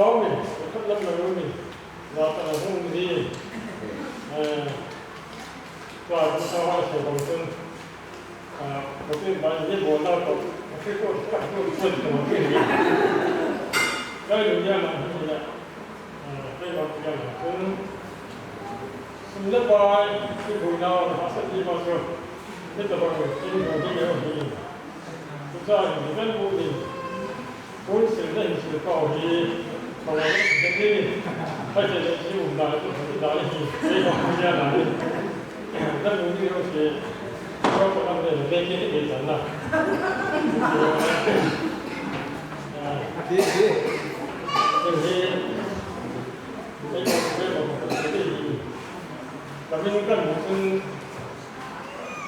Khaw ni, khat lam lo ni. Za ta la hung ni. Eh, tua ku sa wa se bang sun. Ah, ko tin ba ni bo na ko. Ko ko ko ko ko ni. Kai lu ya na ni ya. Ah, kai ba ya na. Sun. Sun le ba, ki bu na ha sa ni ba so. Ni ta ba ko ni bu ni ni. Ku sa ni ben bu ni. Kun sil na hin sil pau hi, pau na hin sil ni, pa che le si um na, tu si da ni hi, se ko ku ya na ni. Na mu ni ro si, ro ko na de, de ke ni de na. Di, di. Ni hi, se ko, se ko, se ko, se ko. Ka min kan mu sun,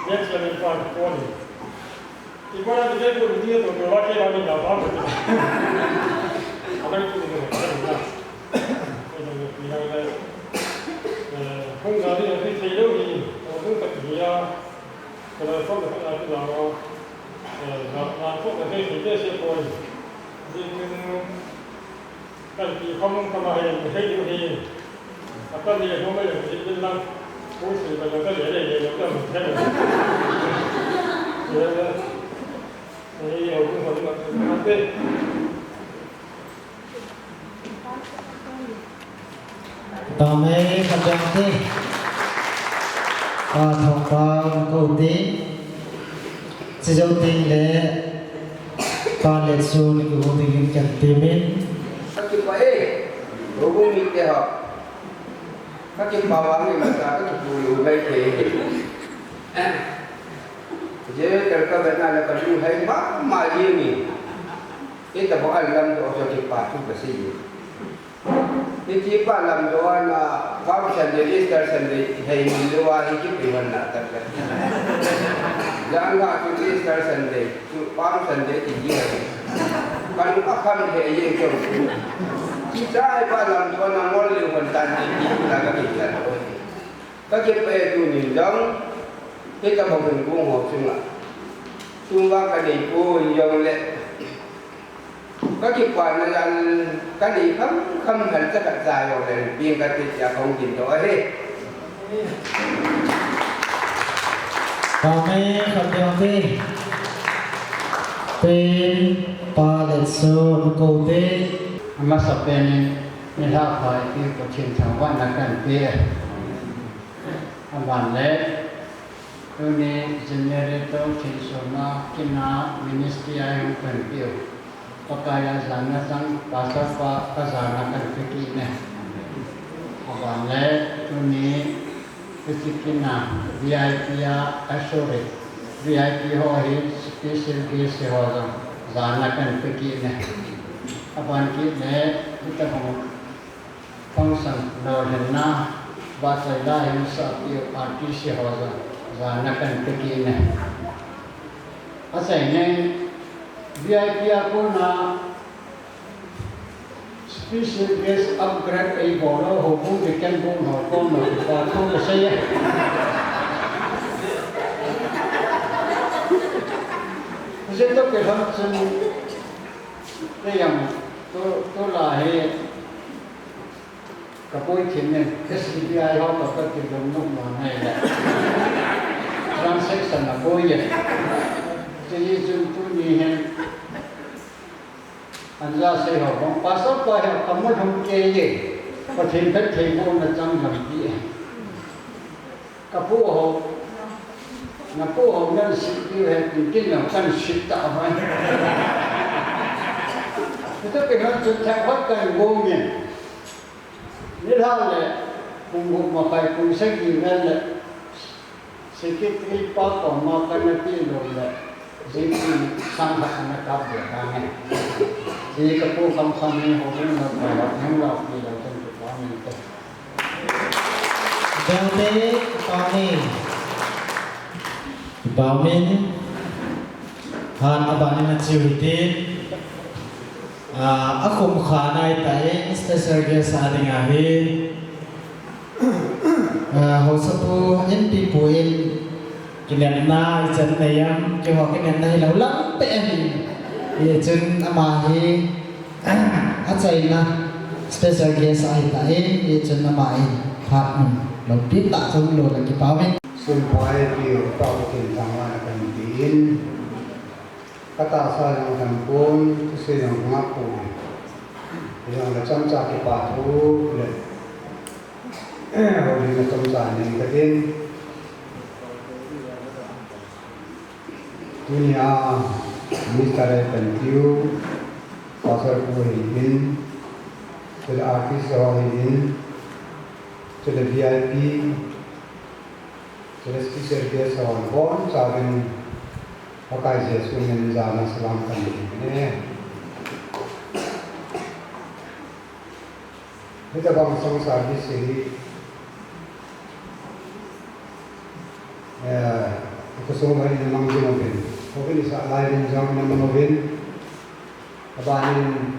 next level pa ko ni. Ipora tu ke tu dia tu tu laki laki dah apa tu. Apa itu tu? Itu ni yang ada. Eh, pun jadi nanti saya ni, orang tu tak dia. Kalau pun tak ada tu lama. Eh, nak nak pun nanti saya saya pun. Jadi Kalpi khom khom a hin, hei diu hi. Akan ni khom a hin, hin lang. Kung si ba ka le le le ka mo the. Ye ye. Ni yo ku khom ma ma te. Tame khat jong te. Pa Thongpao ko te. Chujou teng le, Pa Letsun kihou dingin kan temin. Ka kipah e, houbung mite ho. Ka kipah vang in ka, ka kipah lou mai thei. Je, ka, ka vetna le ka lunghei mama jeng in. Hitabang a lamdoh chu kipah thu kasei. Hiche pa lamdoh a na, Palm Sunday, Easter Sunday, hei min lou a hi kipe hon na tak le. Janga chu Easter Sunday, chu Palm Sunday ti ji hei. Kan ka kham he ye chu. Hiche pa lamdoh a na ngol lou hon tan ni ti la ka kipe la. Ka kipe tunin jong, hitabang in kong ho chunga. Sum vang ka nei poi jong le. Ka kipana jal, ka nei kham kham hal cha ka cha jong le, ping ka ti cha kong din to ahi. Tame khat jong te. Pen, Pa Letsun ko te. Amasa pen in, nilhah pha i Pathen thangvahna kan pe. Aban le, tuni generator thilsohna kina ministry a hung panpiu. Pakai a jana chang, Pastor pa ka jana kan pe kit ne. Aban le, tuni, hiche kina V I P a, ah, sorry, V I P ho hi special guest ho jong jana kan pe kit ne. Aban kit le, hitabang Function lolhinna, vahchoi la hin sapiu R T C ho jong, jana kan pe kit ne. Asei nge, V I P a kona special guest upgrade eibol lou, houbung deacon bung ho kom lou, kipa thu kasei e. Kasei toh kilhon chun, kei jong, tu, tulai hi, Ka poi thim in, S B I ho toh ka kilung nom nom nei le. Transaction a poi e. Chuti chun tuni hin, anja sei ho bang, Pastor pa hi ka mu lhum kei e. Pathen phattheibohna chang lam ti e. Ka pu ho, na pu ho nan sih diu ahi, tin tin jong kan sih ta mai. Hita pen hon chun thak hot kan gong in. Nilhah le, pung gup makai pung sagi vel le, secretary pa koma kana ti lou le, J P sang khat ana kap de ka nge. Ji ka pu kham kham ni ho ni na pa ni la pi lou kan tu pa ni te. Dangte, Pami. Pami. Phat aban in achiu hitin, ah, akhum kha nai tai, special guest a ding ahi. Ah, Haosapu N P pu in kinepna ichan nei am, keiho kinepna hilou lang pe ahi. Hichun ama hi achaina special guest ahi tai, hichun ama in phat mun loupi tah chang lou le kipa uve. Sum pai pi u pa u kin thang ma na kan ti in. Ka tahsa jong atam pon, thusei jong ka ngah pon. Hijongle chomcha kipa thu le, houlimna chomcha nei katin. Tunia minister apan tiu, pastor pu hi in, chule artist ho hi in, chule V I P, chule special guest ho, bonchauvin Pakai Jesu min in jana salam kan nei e. Hitabang song service hi, eh, khosung uva ina mang jing uvin, houin isah lai uvin jong ina mang uvin, abanin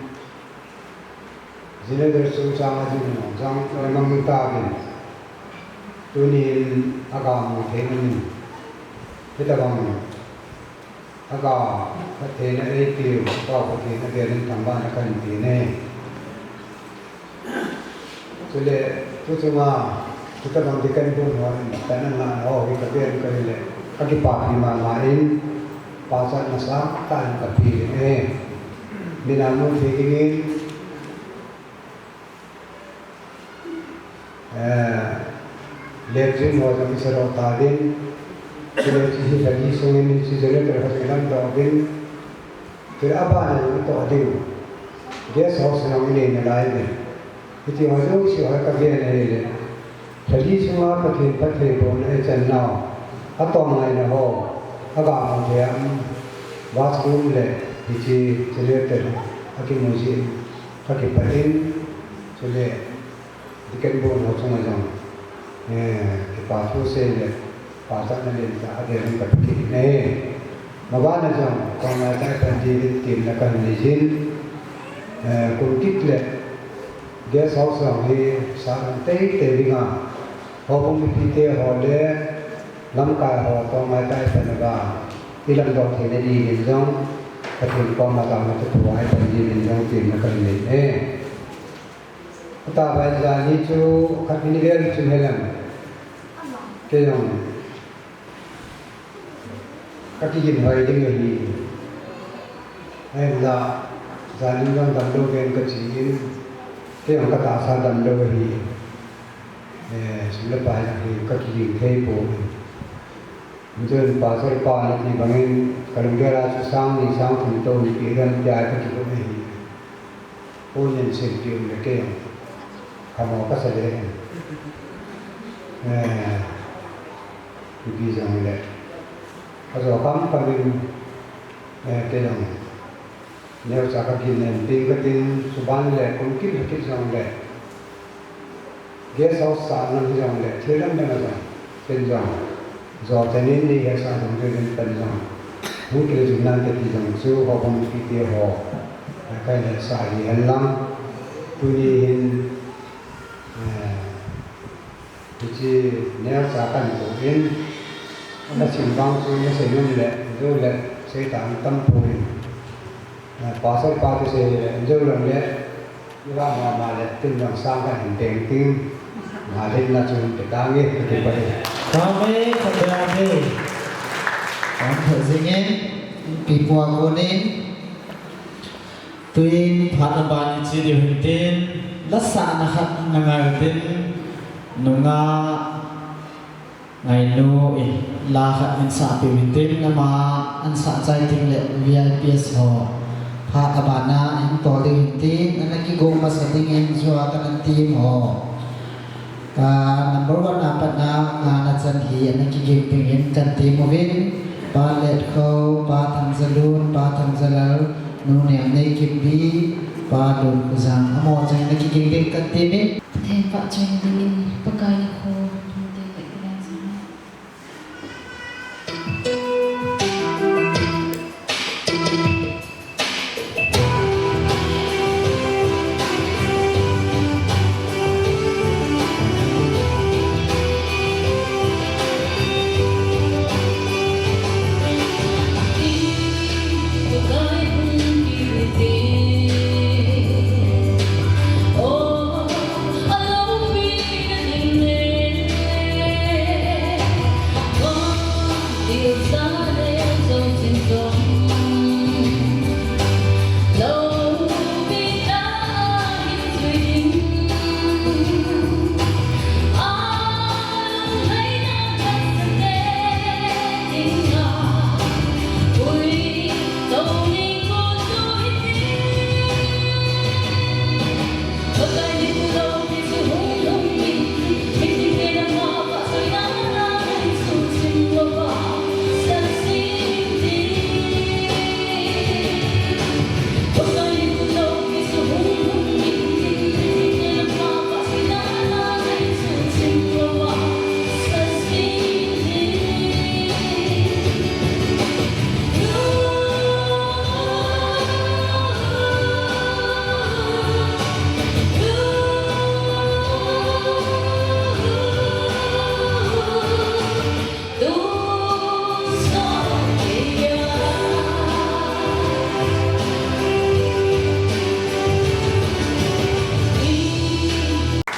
generator chungchang a ding jong ina mang tauvin, tunin aga mu thei in, hitabang aga phattheina eipe u Pa Pathen avel in thangvahna kahin pe e. Chule, tu chunga, hitabang deacon bun hon pan ana ngah ho hi kavet in kahile, kakipapi mama in, pachatna sangtah in kape e. Min a mu thei dingin, eh, latrine ho jong kisadoh tauvin, chule hiche hi lha li sungin hiche generator ho jong ilamdoh uvin, chule abana jong itoh diu guest house jong inei nalai uvin. Hiti ho jouse ho kavet in ahile, lha li sunga Pathen phattheibohna ichan nau, atong ngaina ho aga mu thei a, bathroom le hiche generator akimu jeh in kakipah in, chule deacon bun ho chunga jong, eh, kipa thu sei le pachatna lentah avel in kape kit e. Mabana jong, tongmai tah in pan diuvin temna kahin nei jin, eh, kum kit le guest house jong hi sah lam teitei dinga, houbung mipite ho le lamkai ho tongmai tah in pan uva ilamdoh theina dingin jong, Pathen koma taona thupha a ipan diuvin jong temna kahin nei e. Tua ban jani chu khat ni vel chun helang. Kei jong kakigin hoi ding ahi. Ahinla, jani jong damlou ven kachi in, kei jong katahsa damlou ahi. Eh, sum le pai jong hi kakigin thei poi. Chun pastor pa nati bangin, kalunggel a chu sang ni sang thum tou ni pi ram tia kakigin ahi. Pu nen sin tiu le kei jong, kamo kasa le. Eh, ipi jong le. Ajo kam kamin, eh, kei jong. Neocha kagin nen ting katin, chuban le, kum kit le kit jong le. Guest house sah lam hi jong le, thil dang dang a jong, pen jong. Jo tenin nei hesa jong, jo tenin pen jong. Hung kile jing nante ti jong chu, houbung mipite ho. Kahin hesa hi hen lang. Tuni hin, eh, hiche neocha kahin bol in. Ana sim vang chu, nasei nom le, jo le, sei tang tam poi. Eh, pastor pa chu sei le, jo lang le, Iva mama le, tin jong sang kahin deng ting. Ngailutna chu hin pe tange, kati pai. Amen, kati pai. Kan tho jingin, pi pua konin. Tuin phat aban iche diu hin tin, lasahna khat na ngai tin, nunga Ngainu in la khat in sahpeh u hitin, ama ahin sah chai teng le V I Ps ho phat abana ahin tol diu hitin, ana kigong masa dingin jua kana tem ho. Ka number one a pat a ngahna chan hi ana kiging dingin kahin tem uvin, Pa Letkho, Pa Thangjalun, Pa Thangjalal, Nu Nemnei Kimbi, Pa Lun Khojang, amaho chang in ana kiging ding kahin tem in. Pathen vahchoi dingin Pakai nikho lhung teng le kilah jing.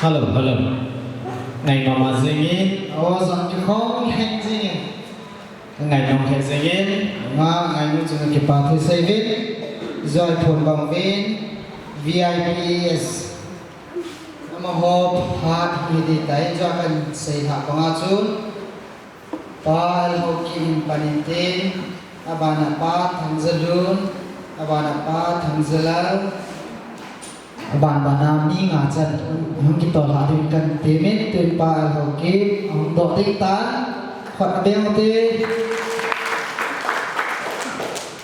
Hello, hello. Ngai mama jingin. Aw, jong kikhong lheng jingin. Ngai nong lheng jingin. Nga ngai nu chunga kipa thu seivin. Joi phun bang vin. V I P S. Amaho phat hi di tai jong kan sei lha banga chun. Pa L Haokip in pan in tin, abana Pa Thangzalun, abana Pa Thangzalal, aban bana mi nga chan hung kitol lha ding kan ti min, tin Pa L Haokip, hung doh ding tan, khut abeng te.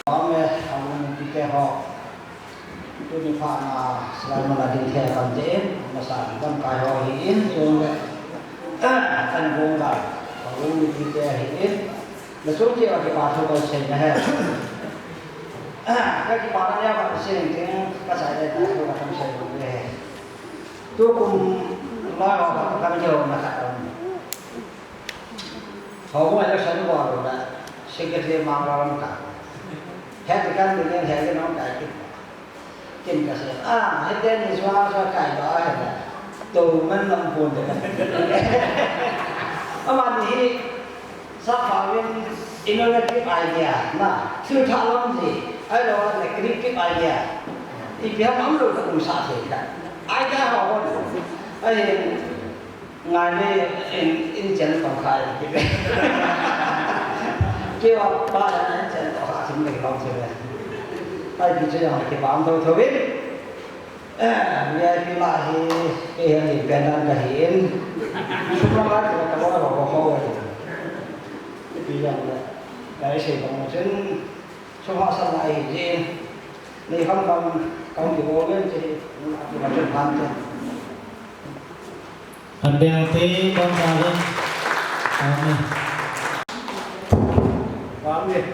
Amen, amen, pite ho. Tuni phat na, Sulaiman a ding thei kan te in, masa lamkai ho hi in, chung le, kan bung gal, ka bung ni ti te hi in, na chung ti a kipa thu kan sei na he. Ka kipa na ya ka sei ting, ka sai le na thu ka kan sei na he. Tu kum la ho ka kan jo na ka. Ho mo ya sa ni wa lo na, secretary ma la ka. He ti kan ni he ke no ka ki. Kin ka se, ah, he te ni sua sua kai ba he. To man lam pon de. Ama ni hi sa pa win innovative idea na, thil tha lam ji, ai lo na creative idea. I pi ham am lo ka um sa the ka. Idea ho ho. Ai, Ngai le in, in chen tong khai. Kei wa pa la in chen tong kha sim le long se le. Ai pi che yang ke bam tho tho in. Eh, V I P la hi, ke hi ni pen dan ka hi in. Sum la ka ka lo ko ko. Pi yang le. Ai se bang chen. Sum ha sa la hi je. Ni kham kham, kham ki bo ngen che. Ni kham kham chen han che. An beng te, kon sa le. Amen. Amen.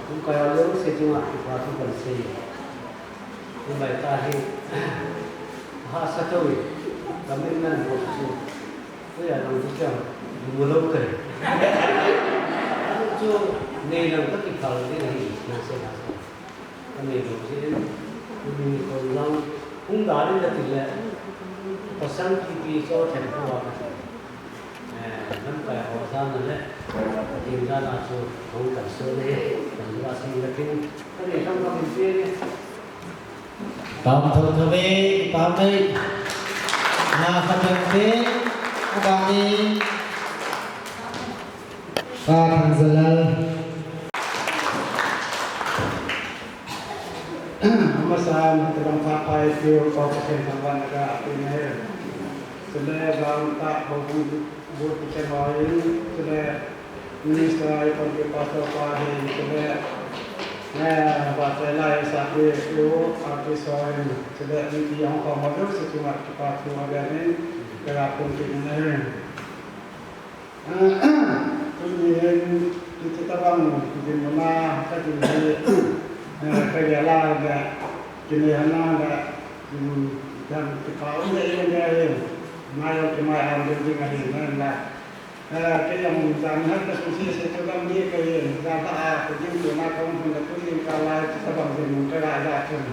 Kum kaya lou se chunga kipa thu kan sei. Kum lai ta hi. Ha sa to wi. Kamin nan bo chu. Ko ya nang chu chang. Mu lo kai. Chu nei lang ka kiphal te hi. Nang sei na. Ka nei lou jeh in, tuni nikho lang, hung da ding ka ti le, pasal kipi cho them ko a ka ti. Eh, lamkai ho jana le, Pathen jana chu hung kan so le, kan la sing le tin, ka nei kham kham in pe le. Tam tho tho ve, tam ve. Na kha tang te, ka ba ni. Pa Thangzalal. Amasan, tabang phapai tiu, ko Pathen thangvahna kape nahi. Chule, gam ta, houbung, bu ti chen hoi, chule, minister, kon ki pastor pa hi, chule, eh, ba te lai sa ki, u, a ki so, chule, mi ti yong ko mo, chule, kipa thu, a, ni, kaya pun ki nahi. Tuni hin, hiche tabang dinmun a kadin hi, eh, kagel a le, kinei hon a le, um, dan kipah um le, i le hin, mai jong kimai ham ding ding ahi, nen la. Eh, kei jong jan hat kasuse se chu gam ni kahin, jan ha a, kagin tuna kahung hun le, tu jingkah lai, hiche tabang dinmun kaga ja chun.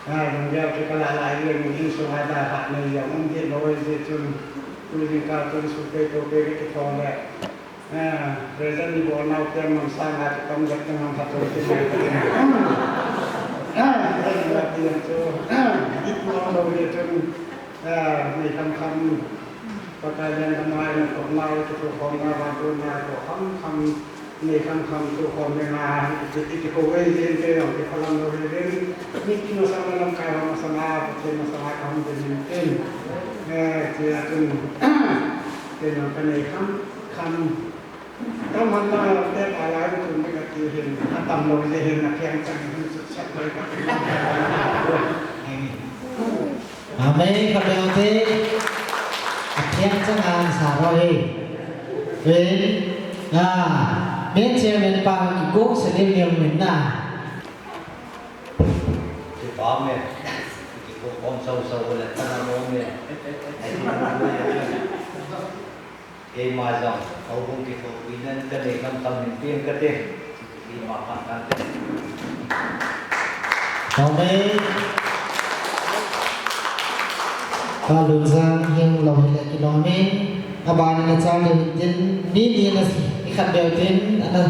Ah, lunggel chu kalah lai jeng in, insung a dalhah nei jong um dih lou ahi jeh chun, tu jingkah chun sukei toukei kakithong le, ah, present ibol nau te man sanga chu kam jep te man phatchom te mai te. Ah, present la ti jong chu, ah, dih lou jeh chun, ah, nei khamkham, Pakai lenggam a, inkouna, kithokhomna, vantona, khamkham, Nei khamkham tu khom le nga, iti, iti ko ve jin te jong, ti phalam lou ve jin. Mipi masanga lamkai ho masanga, Pathen masanga kahung ve jin tin. Eh, ti a chun, te jong kanei khamkham. Tam han na te pa lai tu mi kati hin, atam lou ve jin, atheng chang hin sut sat lou kati. Amen. Amen. Khatvei te. Atheng chang an sa ro he. Amen. Ah, men chairman pa kiko sa lim lim min na. Kipa me. Kiko kom sau sau le kana mo me. Keima jong, houbung kithopi nan kanei khamkham in peng kate. Keima phat kate. Amen. Pa Lunjang hing lou hile kilom in, aban in achal ding hin tin, mi ni na si, ikhat beu tin, ana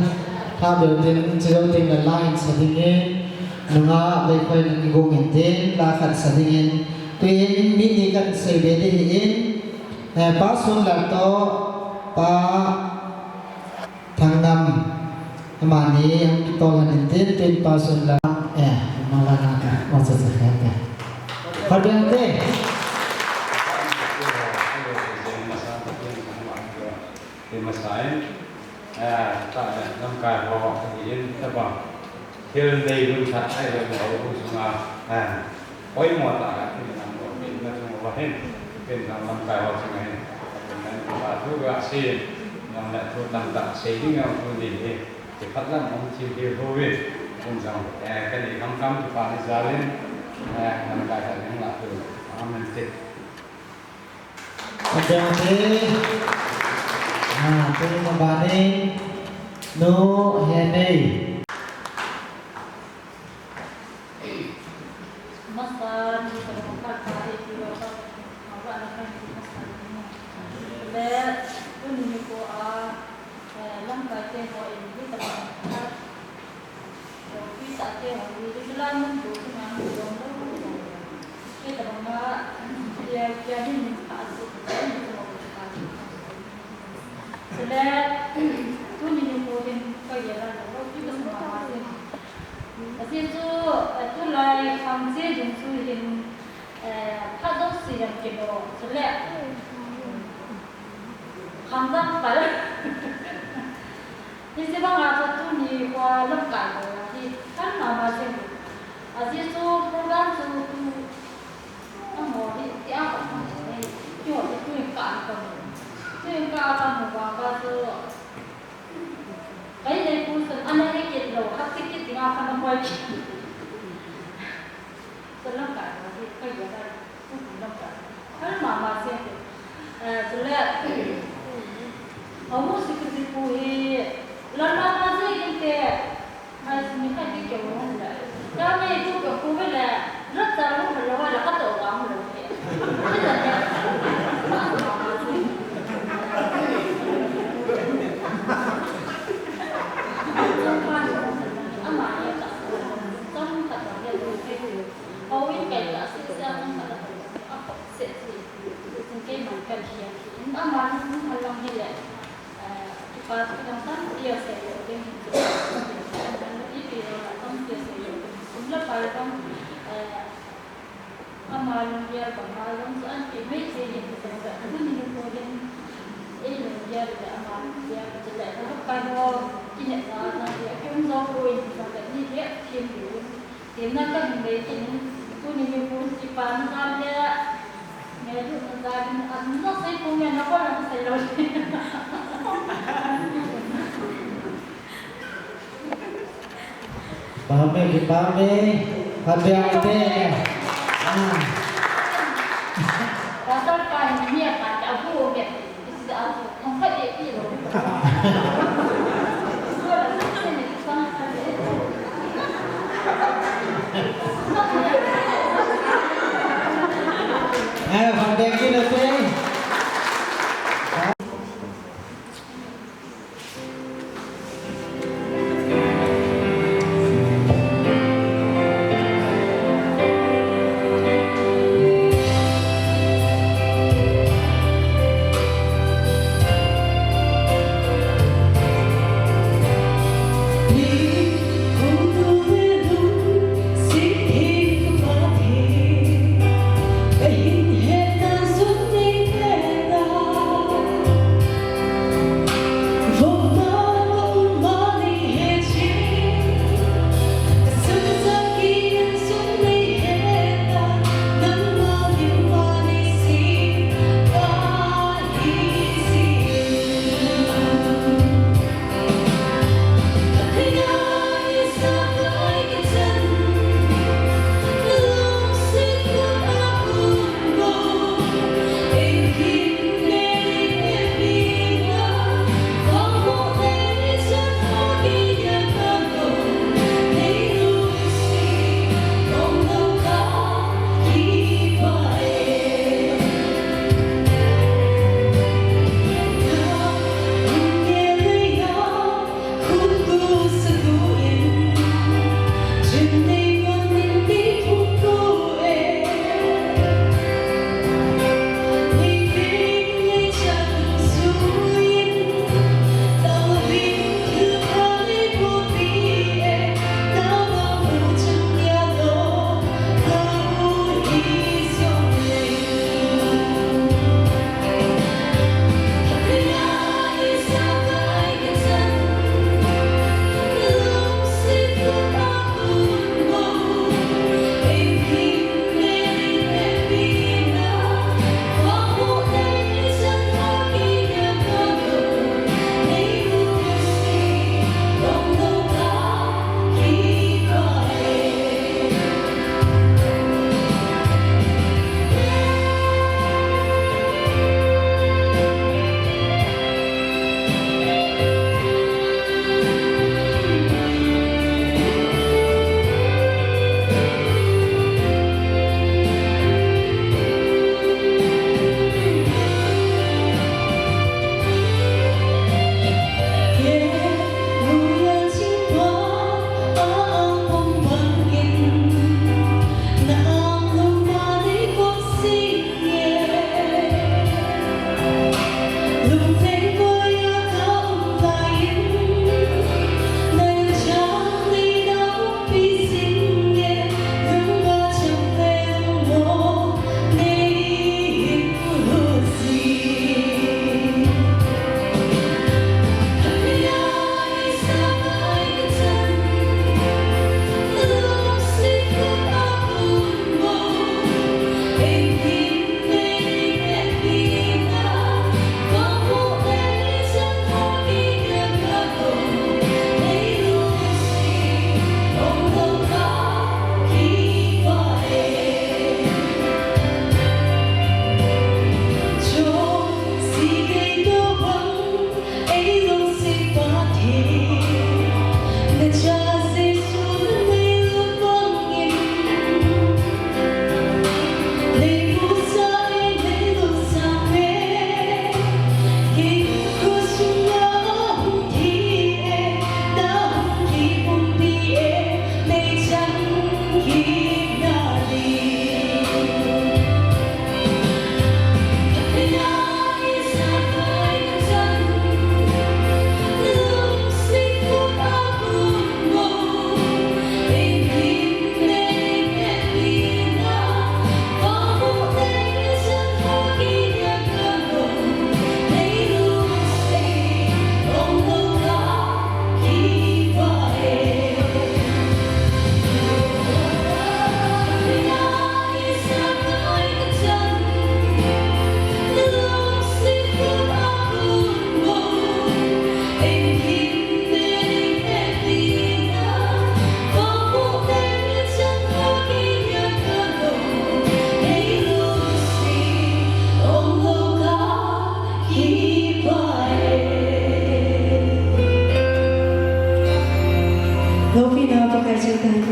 tha beu tin, chujou tin la la in sa ding in, nunga Veikhoi na kigong in tin, la khat sa ding in, tuin mi ni kan sei be ding in, eh, Pa Sunlal toh, Pa Thangngam, amani, ang kitol han in tin, tin Pa Sunlal, eh, mala na ka, o sa sa ka, ka. Khat beu te. Te masa in, eh, ta le, lamkai ho, in, ta ba. Thil nei hun khat ahi le mo hu sunga, eh, poimo tah a, in lam lo, in na chung ho hin, in lam lamkai ho chunga hin, in lam pa thu ga si, lam le thu tam tah sei ding a thu ni hi, ti phat lam um chi hi ho wi, kun jang, eh, ka ni kam kam tu pa ni jalin, eh, lamkai ta ding la tu, amen ti. Adang te, ah, tu ni ma ba ni, nu he nei. Masa ni ka mo ka ka e ki wa ka ma wa na ka ni masa ni. Le, tuni nikho a, eh, lamkai te ho in ni ta ba ka. Tui ta te ho ni, ni la mun ko ni na ni dong lo. Ke ta ba ma, ya, ya ni ni ka su, ni su ka. Sele, tuni nikho hin ka ya la lo, ki ba ma ma se. Ajeh chu, eh, tulai khang che ding chu hin, eh, phat jouse jong kilo, chule khang jong pal. Hiche banga chu tuni nikho lamkai ho hi pha mama jeng. Ajeh chu program chu tu, amaho hi tia ka, keiho hi tuin ka an ka mu. Tuin ka an ka mu vanga chu, Kai nei pu chun ana he kit lou, ha kit kit dinga khan ahoi kit. Chule lamkai ho hi, kai ya dai, pu pu lamkai. Pha mama jeng te. Eh, chule, amu si kiti pu hi, lan mama jeng te. Ai, simi khat ki keu hung le. Ka mi tu ka ku ve le. Rat cha hung le, wa la ka to ka hung le. Ama ye ta. Tam ka ta le lu ke. Hou in kai ta si sa tam ka ta. A ko se si. Sin ke man ka hian. Ama ni hung halang hi le. Eh, kipa thu dang tampi asei lou ding hin chu. An ipi lou la tampi asei lou ding. Sum le pai dang, eh, ama lunggel banga jong chu an pi mai thei hin ti jong le, tuni nikho hin ei lunggel le ama lunggel ti le, ka pai ho, kihet na na ti a, kium jong ko in ti jong le, ni le thim diu. Themna ka hin nei kit in, tuni nikho kipa na jal le, ngailut na jal in, a, na sei pum e, na kol na sei lou. Pame, kipame, pame ate. Ah. Pastor pa hin mi a pa ta bu o me. Eh, Father King, okay?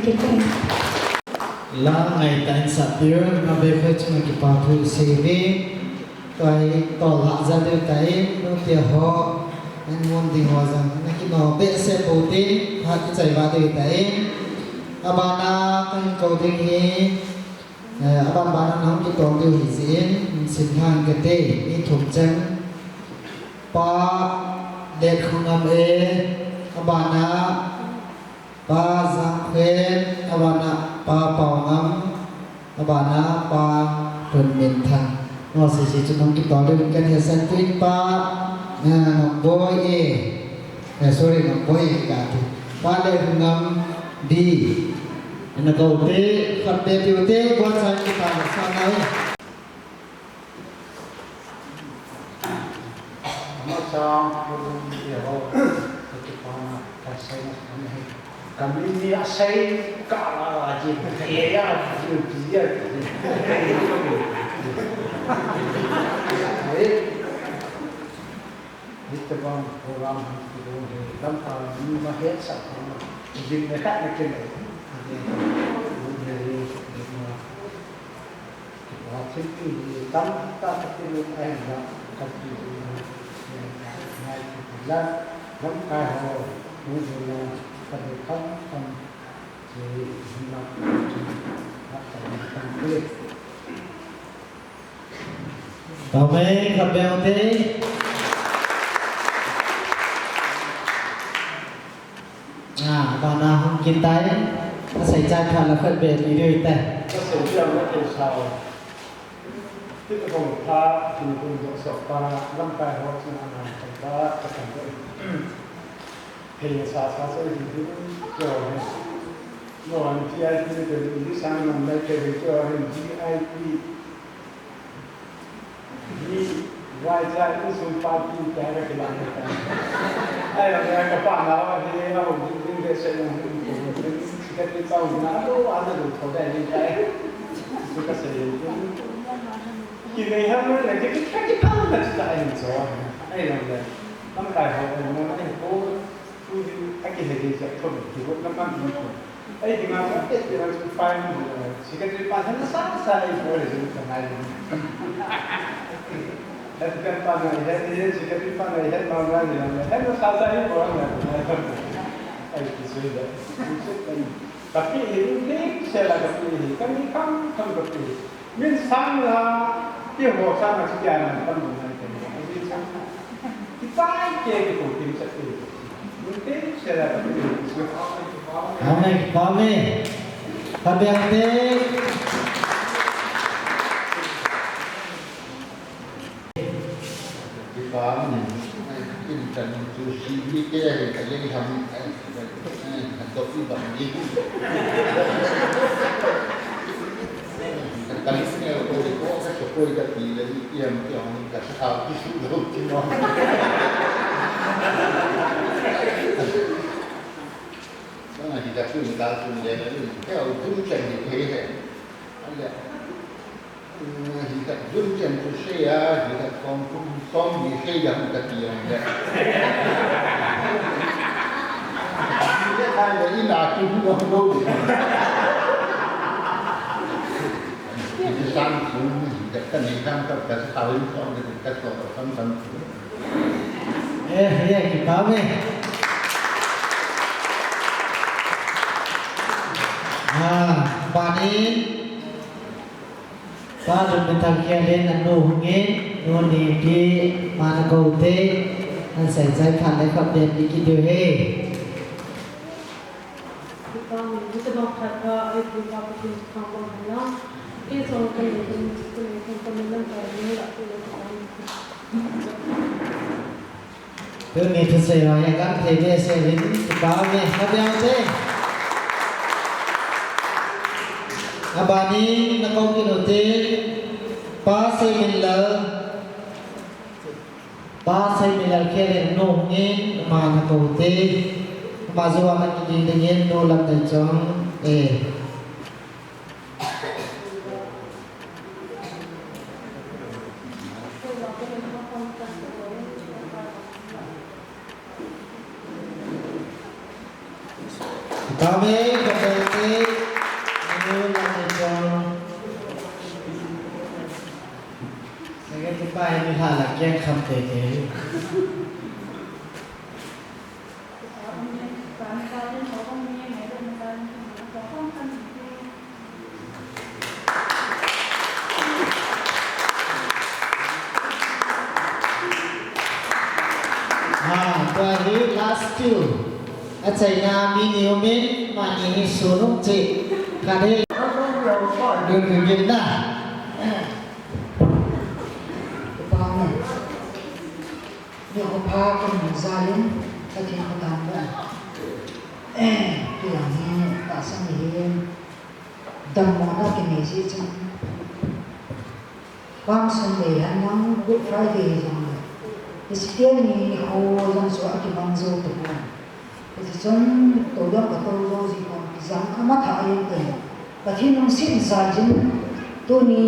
La ngai ta in sa pir, na be khoi chunga kipa thu sei ve. Tua hi tol ha ja deu ta in, nu te ho, an mon ding ho jang, na kino behseh pou tin, ha kichai va deu ta in. Abana, kan ko ding hi, eh, aban bana nang kitol deu hi jin, sin hang kate, mi thum chang. Pa Letkhongam e, abana, Pa Jangkhen, abana Pa Paongam, abana Pa Lhunminthang. Ngo sisi chu nung kitol ding kan he san tuin pa, eh, Nongboi e. Eh, sorry, Nongboi e kati. Pa Letkhongam B. Ana ko te, khat te tiu te, buat sa kita sa nai. Ama chang, Probu ni ho, kipana, kasei na, kami ni asei, kala, ji, ya, ji, ji, ya, ji. Ai, hitabang program, hitabang, lampa, ni ma het sa, jin ne khat ne ken. Kipa thilpeh hi tamtah ka kilut ahinla, ka kilut ahinla, lamkai ho, nungzui la, ka dei khamkham, hiche hinla, ka kilut ahinla. Amen, khat beh te. Ah, bana hung kin tai. Asei chai phat la khat beh ti deu tai. Ka sei jia ma kei sao. Ti ka kong pha, ti kong dok sok pa, lamkai ho chunga nang kan pa, ka kan dok. Thei sa sa sa hi hi, kyo hi. No, an V I P te, ni sang nam lai te, kyo hi V I P. Ni, wai cha, insung party, kya ka kilang ka. Ai, ang ka pa na, ni, na, ho, ni, ni, ni, se, ni, ni, ni, ni, si ka ti pa, na, lo, ana, lo, ko, dai, ni, dai. Su ka se, ni. Kinei ham le, ki, ki, ki, phang na chu ta ai so. Ai lam le. Lamkai ho, ai mo, ai ho. Tu di, a ki he di sa thon, ki ho na man di ko. Ai di nga sa te, te na chu pai mo. Secretary pa na sa sa ai ho le ju sa nai. Ai kan pa na, ai, ai, secretary pa na, ai, ma na ni na. Ai na sa sa ai ho na. Ai ki su da. Ka pi hi, ni se la ka pi hi, ka ni kam kam ka pi hi. Min sang la, keiho sang la, keiho na pan na te. Min sang la. Kipai ke ki ko kin sa ke. Min te se la ka. Amen. Amen. Tabi ang te. Kipa ni, kin kan tu si ni ke, ka le ham, eh, eh, ka to ki bang ni. Ka kan ni ko ko ka so ko ka ti le ni, ki ham ki ham ka sa ki su lo ki no. Sa na hi ka tu ni ka tu ni le ni, ke au tu ni kan ni ke he. Ale. Hi khat dun chen chu sei a, hi khat kom kum som ni sei jang ka ti ang le. Hi le thai le in a chu no no. Hi sang chu hi khat ka nei sang ka ka sa in som ni ka so ka sam sam. Eh, eh, kipa ve. Ah, bani. Pa Lhunminthang Khelin anu hungin, nu ni pi, mana ko te, an sei chai phat le khat beh ti ki deu he. Tuni thusei ho hi gam thei behseh uvin, kipa ume, ka bia u te. Abani, na ko kit u te, Pa Seiminlal, Pa Seiminlal Khelin nu hungin, ama na ko u te, ama jong ana kiding dingin, nu lam nei chong, eh. Amen. Leng kham teitei. Ha, tua hi last two. Achaina mi ni umin, mani hi sunung chi. Khat hi. Dun dun gin na. Pame. Nikho pha kamu jal in, Pathen kathangvah e. Kei jong hi tahsa mihem, dammona kinei jeh chun, Palm Sunday hen lang, Good Friday hijongle, Easter ni nikho jong chu akimang jou tapon. Hiti chun, tou jong katou jou jipon, kijang amatah ahi. Pathen lungset jal in, tuni,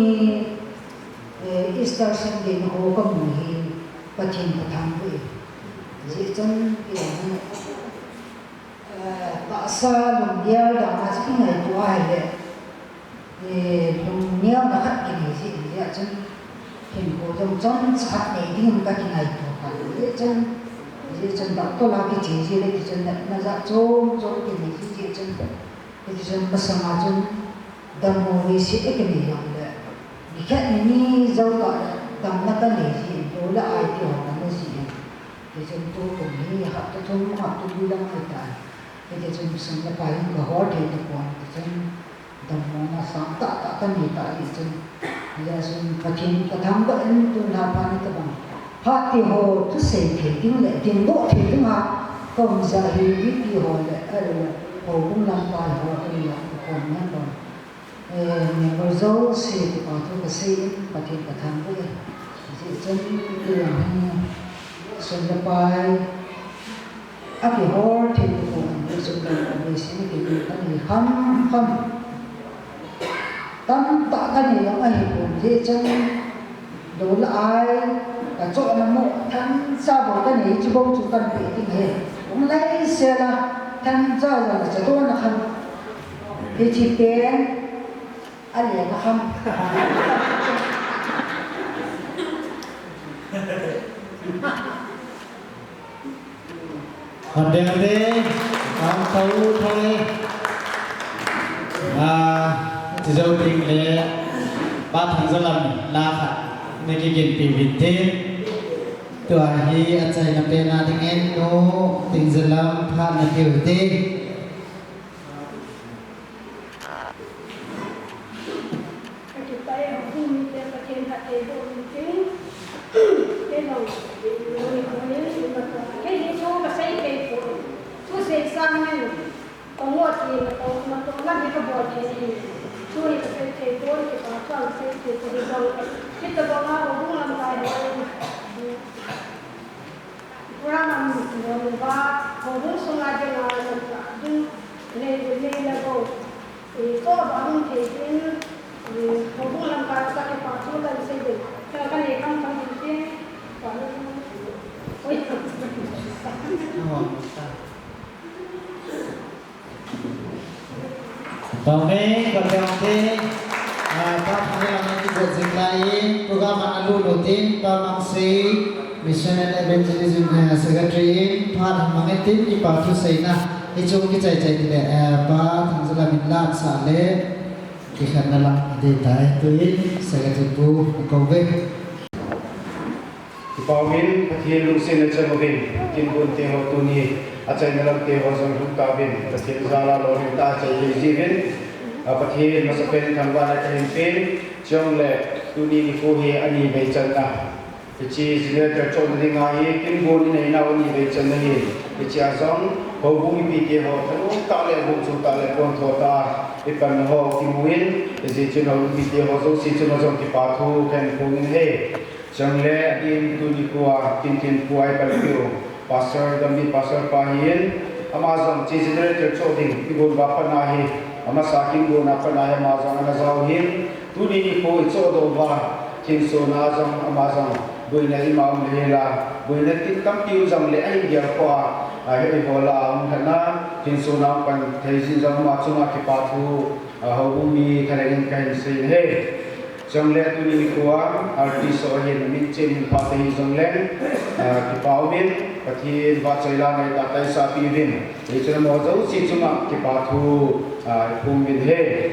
eh, Easter Sunday nikho kamu hi, Pathen kathangvah e. Hijeh chun, kei jong hi, eh, tahsa lunggel dan a chu kingaito ahile, eh, lungneona khat kinei jeh in, hijeh chun, hinkho jong chomcha khat nei ding in kakingaito kha. Hijeh chun, hijeh chun, doctor la kiche jeh le, hijeh chun, natna jat chom chom kinei jeh, hijeh chun, Hiti chun masanga chun dammo veise kinei jongle, nikhat ni jou tah le damna kanei jin, lou le ai ti ho kana jin. Hiti chun tukum hi hapta thum, hapta li lang ahitai. Hiti chun sum le pai in kahol thei tapon, hiti chun dammona sang tah tah kanei tah jeh chun, Hijeh chun Pathen kathangvah in tun lha phat ni tabang. Phat ti ho thusei thei ding le dingdoh thei dinga kaum jeh hi V P ho le, ahilou le, houbung lamkai ho, ahilou le, kakhom ngen lou. Eh, member jouse kipa thu kasei in Pathen kathangvah e. Hijeh chun kei jong hi sum le pai akihol thei tapon, hijeh chun dammo veise kinei kanei khamkham. Tamtah kanei jong ahipon, hijeh chun lou le ai, kachohna mo, thancha bou kanei, hiche bou chu kanpeh ding ahi. Hung leisel a, thancha jong chadona kham. Hiche pen, alena kham. Hon ding te, hon thou thou le. Ah, ti jou ding le, Pa Thangjalam la khat, na kiginpi uvin te. Tua hi achaina pen a dingin nu, Thangjalam phat na pe uvin te. Ka kipah e, houbung mite Pathen phattheiboh uvin tin. Kei jong, kei hi thu kasei thei poi. Thusei sangin, ka ngoh thei, natoh, natoh lam hi kabol thei. Thu hi kasei thei poi, kipa thu kasei thei poi, hijong. Hitabang a houbung lamkai ho in. Program a mi kilo le ba, houbung sunga dinga lamkai ding, nei le nei le go. Eh, to ba hung thei tin, eh, houbung lamkai a kipa thu kan sei ding. Ka, kanei kham kham ding tin, pa le, oi. Tome, ka teo te, ah, Pa Thangjalam in kijot jing lai in, program ana lut lut in, Pa Mangsei, Mission and Evangelism, eh, Secretary in, phat ana mang in tin, kipa thu seina, hiche kichai chai tile, eh, Pa Thangjalam in la sah le, kikhenna lang adei tai, tuin, Secretary pu, akou ve. Kipa uvin, Pathen lungsetna chang uvin, Kinbun te ho tuni, achaina lam te ho jong lhung tauvin, Pathen jal a lolhing tah a achai thei jiuvin, a Pathen masapen thangvahna kahin pen, chule tuni nikho hi ani vei channa. Hiche generator chohna dinga hi, Kinbun inei nau ani vei channa ahi, hiche a jong, houbung mipi te ho, thanom tah le, gotchom tah le, pontho tah a, ipanna ho kimu in, hijeh chun houbung mipi te ho jouse chunga jong kipa thu kahin phong in ahi. Chule, adin tuni nikho a, Kinbun pu a ipanpiu, Pastor Gambi, Pastor pa ahin, ama jong hiche generator choh ding, Kinbun a pat na hi, amasa Kinbun a pat na hi, ama jong ana jao ahin, tuni nikho ichoh doh uva, Thinson a jong, ama jong, boina ima um le hela, boina tin tampi um jongle, ahin gel kho a, a, hi ibola, um khat na, Thinson a um pan thei jin jong ama chunga kipa thu, a, houbung mi thalheng in kahin sei in ahi. Chule tuni nikho a artist ho hin min chen hin pha te hijongle, ah, kipa umin, Pathen vahchoi la nei tah a taisah pi uvin. Hichun amaho jouse chunga kipa thu, ah, phong uvin ahi.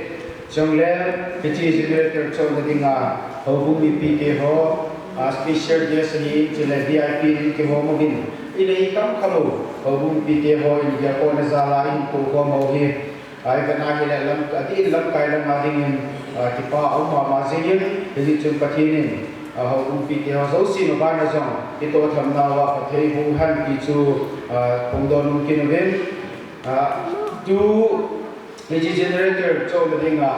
Chule, hiche generator chohna dinga, houbung mipi te ho, ah, special guest ahin, chule V I P in kihom uvin. Inei tam khat u, houbung mipi te hon, dia ko na jala in ko ko mo hi. Ai, kana hile lam, adeh in lamkai langa dingin, ah, kipa um mama jingin, hichun Pathen in, ah, houbung mipi te ho jouse mabana jong, itoh tham nauva, Pathen hu hen ti chu, ah, phongdoh nom kit uvin. Ah, tu, hiche generator chohna dinga,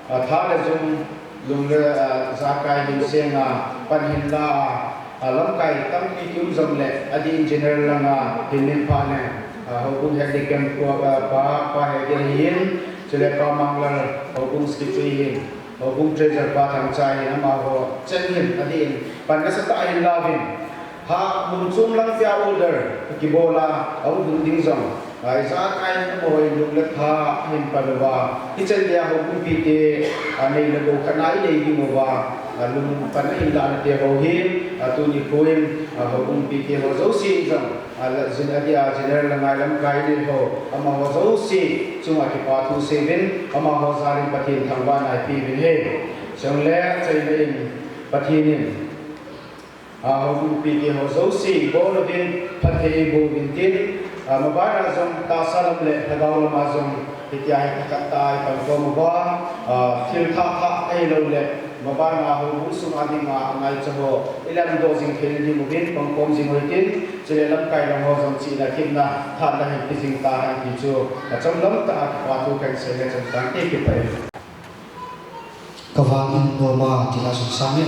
ah, tha le jung, lung le, ah, jakai hin senga, pan hin la a, ah, lamkai tampi kium jongle, adeh in general langa, hin min pha le, ah, houbung head deacon pa, ah, pa, pa head deacon hin, chule pa Manglal, houbung secretary hin, houbung treasurer pa Thangcha hin, amaho chen hin, adeh in, pan nasatah a hin la uvin. Ha, mun chom lang pia order, kibol a, ahung hung ding jong. Ai, jakai in amaho in lung le tha ahin pan uva. Hichan geiya houbung mipi te, a, nei le gou khat na inei ding uva. A, lung pan ahin lah na te ho hi, a, tuni nikho in, a, houbung mipi te ho jouse jong. A, la, jin, adeh a, general langa lamkai nei ho. Amaho jouse chunga kipa thu sei uvin. Amaho jalin Pathen thangvahna eipe uvin ahi. Chule, achaina in Pathen in. A, houbung mipi te ho jouse, bol uvin, phatthei eiboh uvin tin, a, mabana jong, tahsa lam le, lhagao lama jong, hitia hi thakhat tah a ipan khom uva, a, thil thah thah ahilou le, mabana houbung sunga dinga, angaicha ho, ilamdoh jing thei ding uvin, pang khom jing uvin tin, chule lamkai lang ho jong chihna, themna, thanna hin pe jing tahen ti chu, achom lam tah a kipa thu kahin sei le chun tante kipa e. Ka vang in noma ti la sung sang e.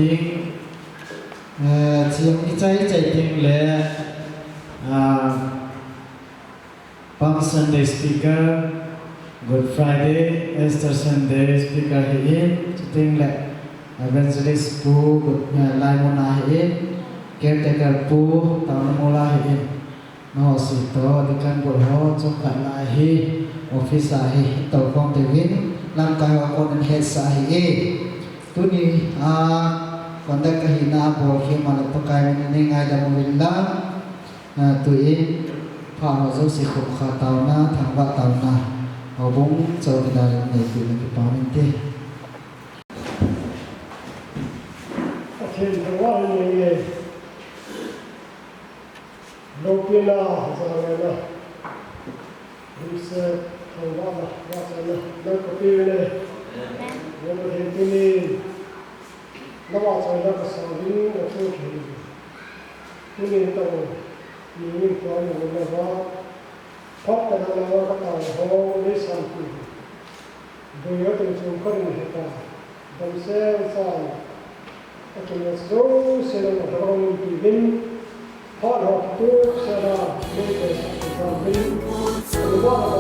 Ding, eh, chiang i chai chai ding le, ah, Palm Sunday speaker, Good Friday, Easter Sunday speaker hi in, chuting le Evangelist Pu, Good, eh, Laimuna hi in, Caretaker Pu, Taunamula hi in. Nangho sito, Deacon Bol ho, chomkhat lai hi, office a hi, tou khom teuvin, lamkai ho kon in hetsa hi e. Tuni a, conduct kahina, bol khem a le Pakai min in ngaidam uvin lang. A, tuin, pha ho jouse khop kha tauna, thangvah tauna. Houbung chou kidal in neipi na kipah in te. Pathen thangvah in nei e. Loupina, jana, lungset, thangvahna, vahchoina, nang kape uve. Amen. Nang Pathen tunin, na vahchoina kasang ding, na thu kihi. Tunin tao, ni ning tua ni na va, phat ka na na ka tao ho, ni san ki. Doi a tun chun ka ring heta, damsel san, a tun a jouse nang a hawng in pi vin, phat ho kitup sela, nei te sa ki san vin, a lupa a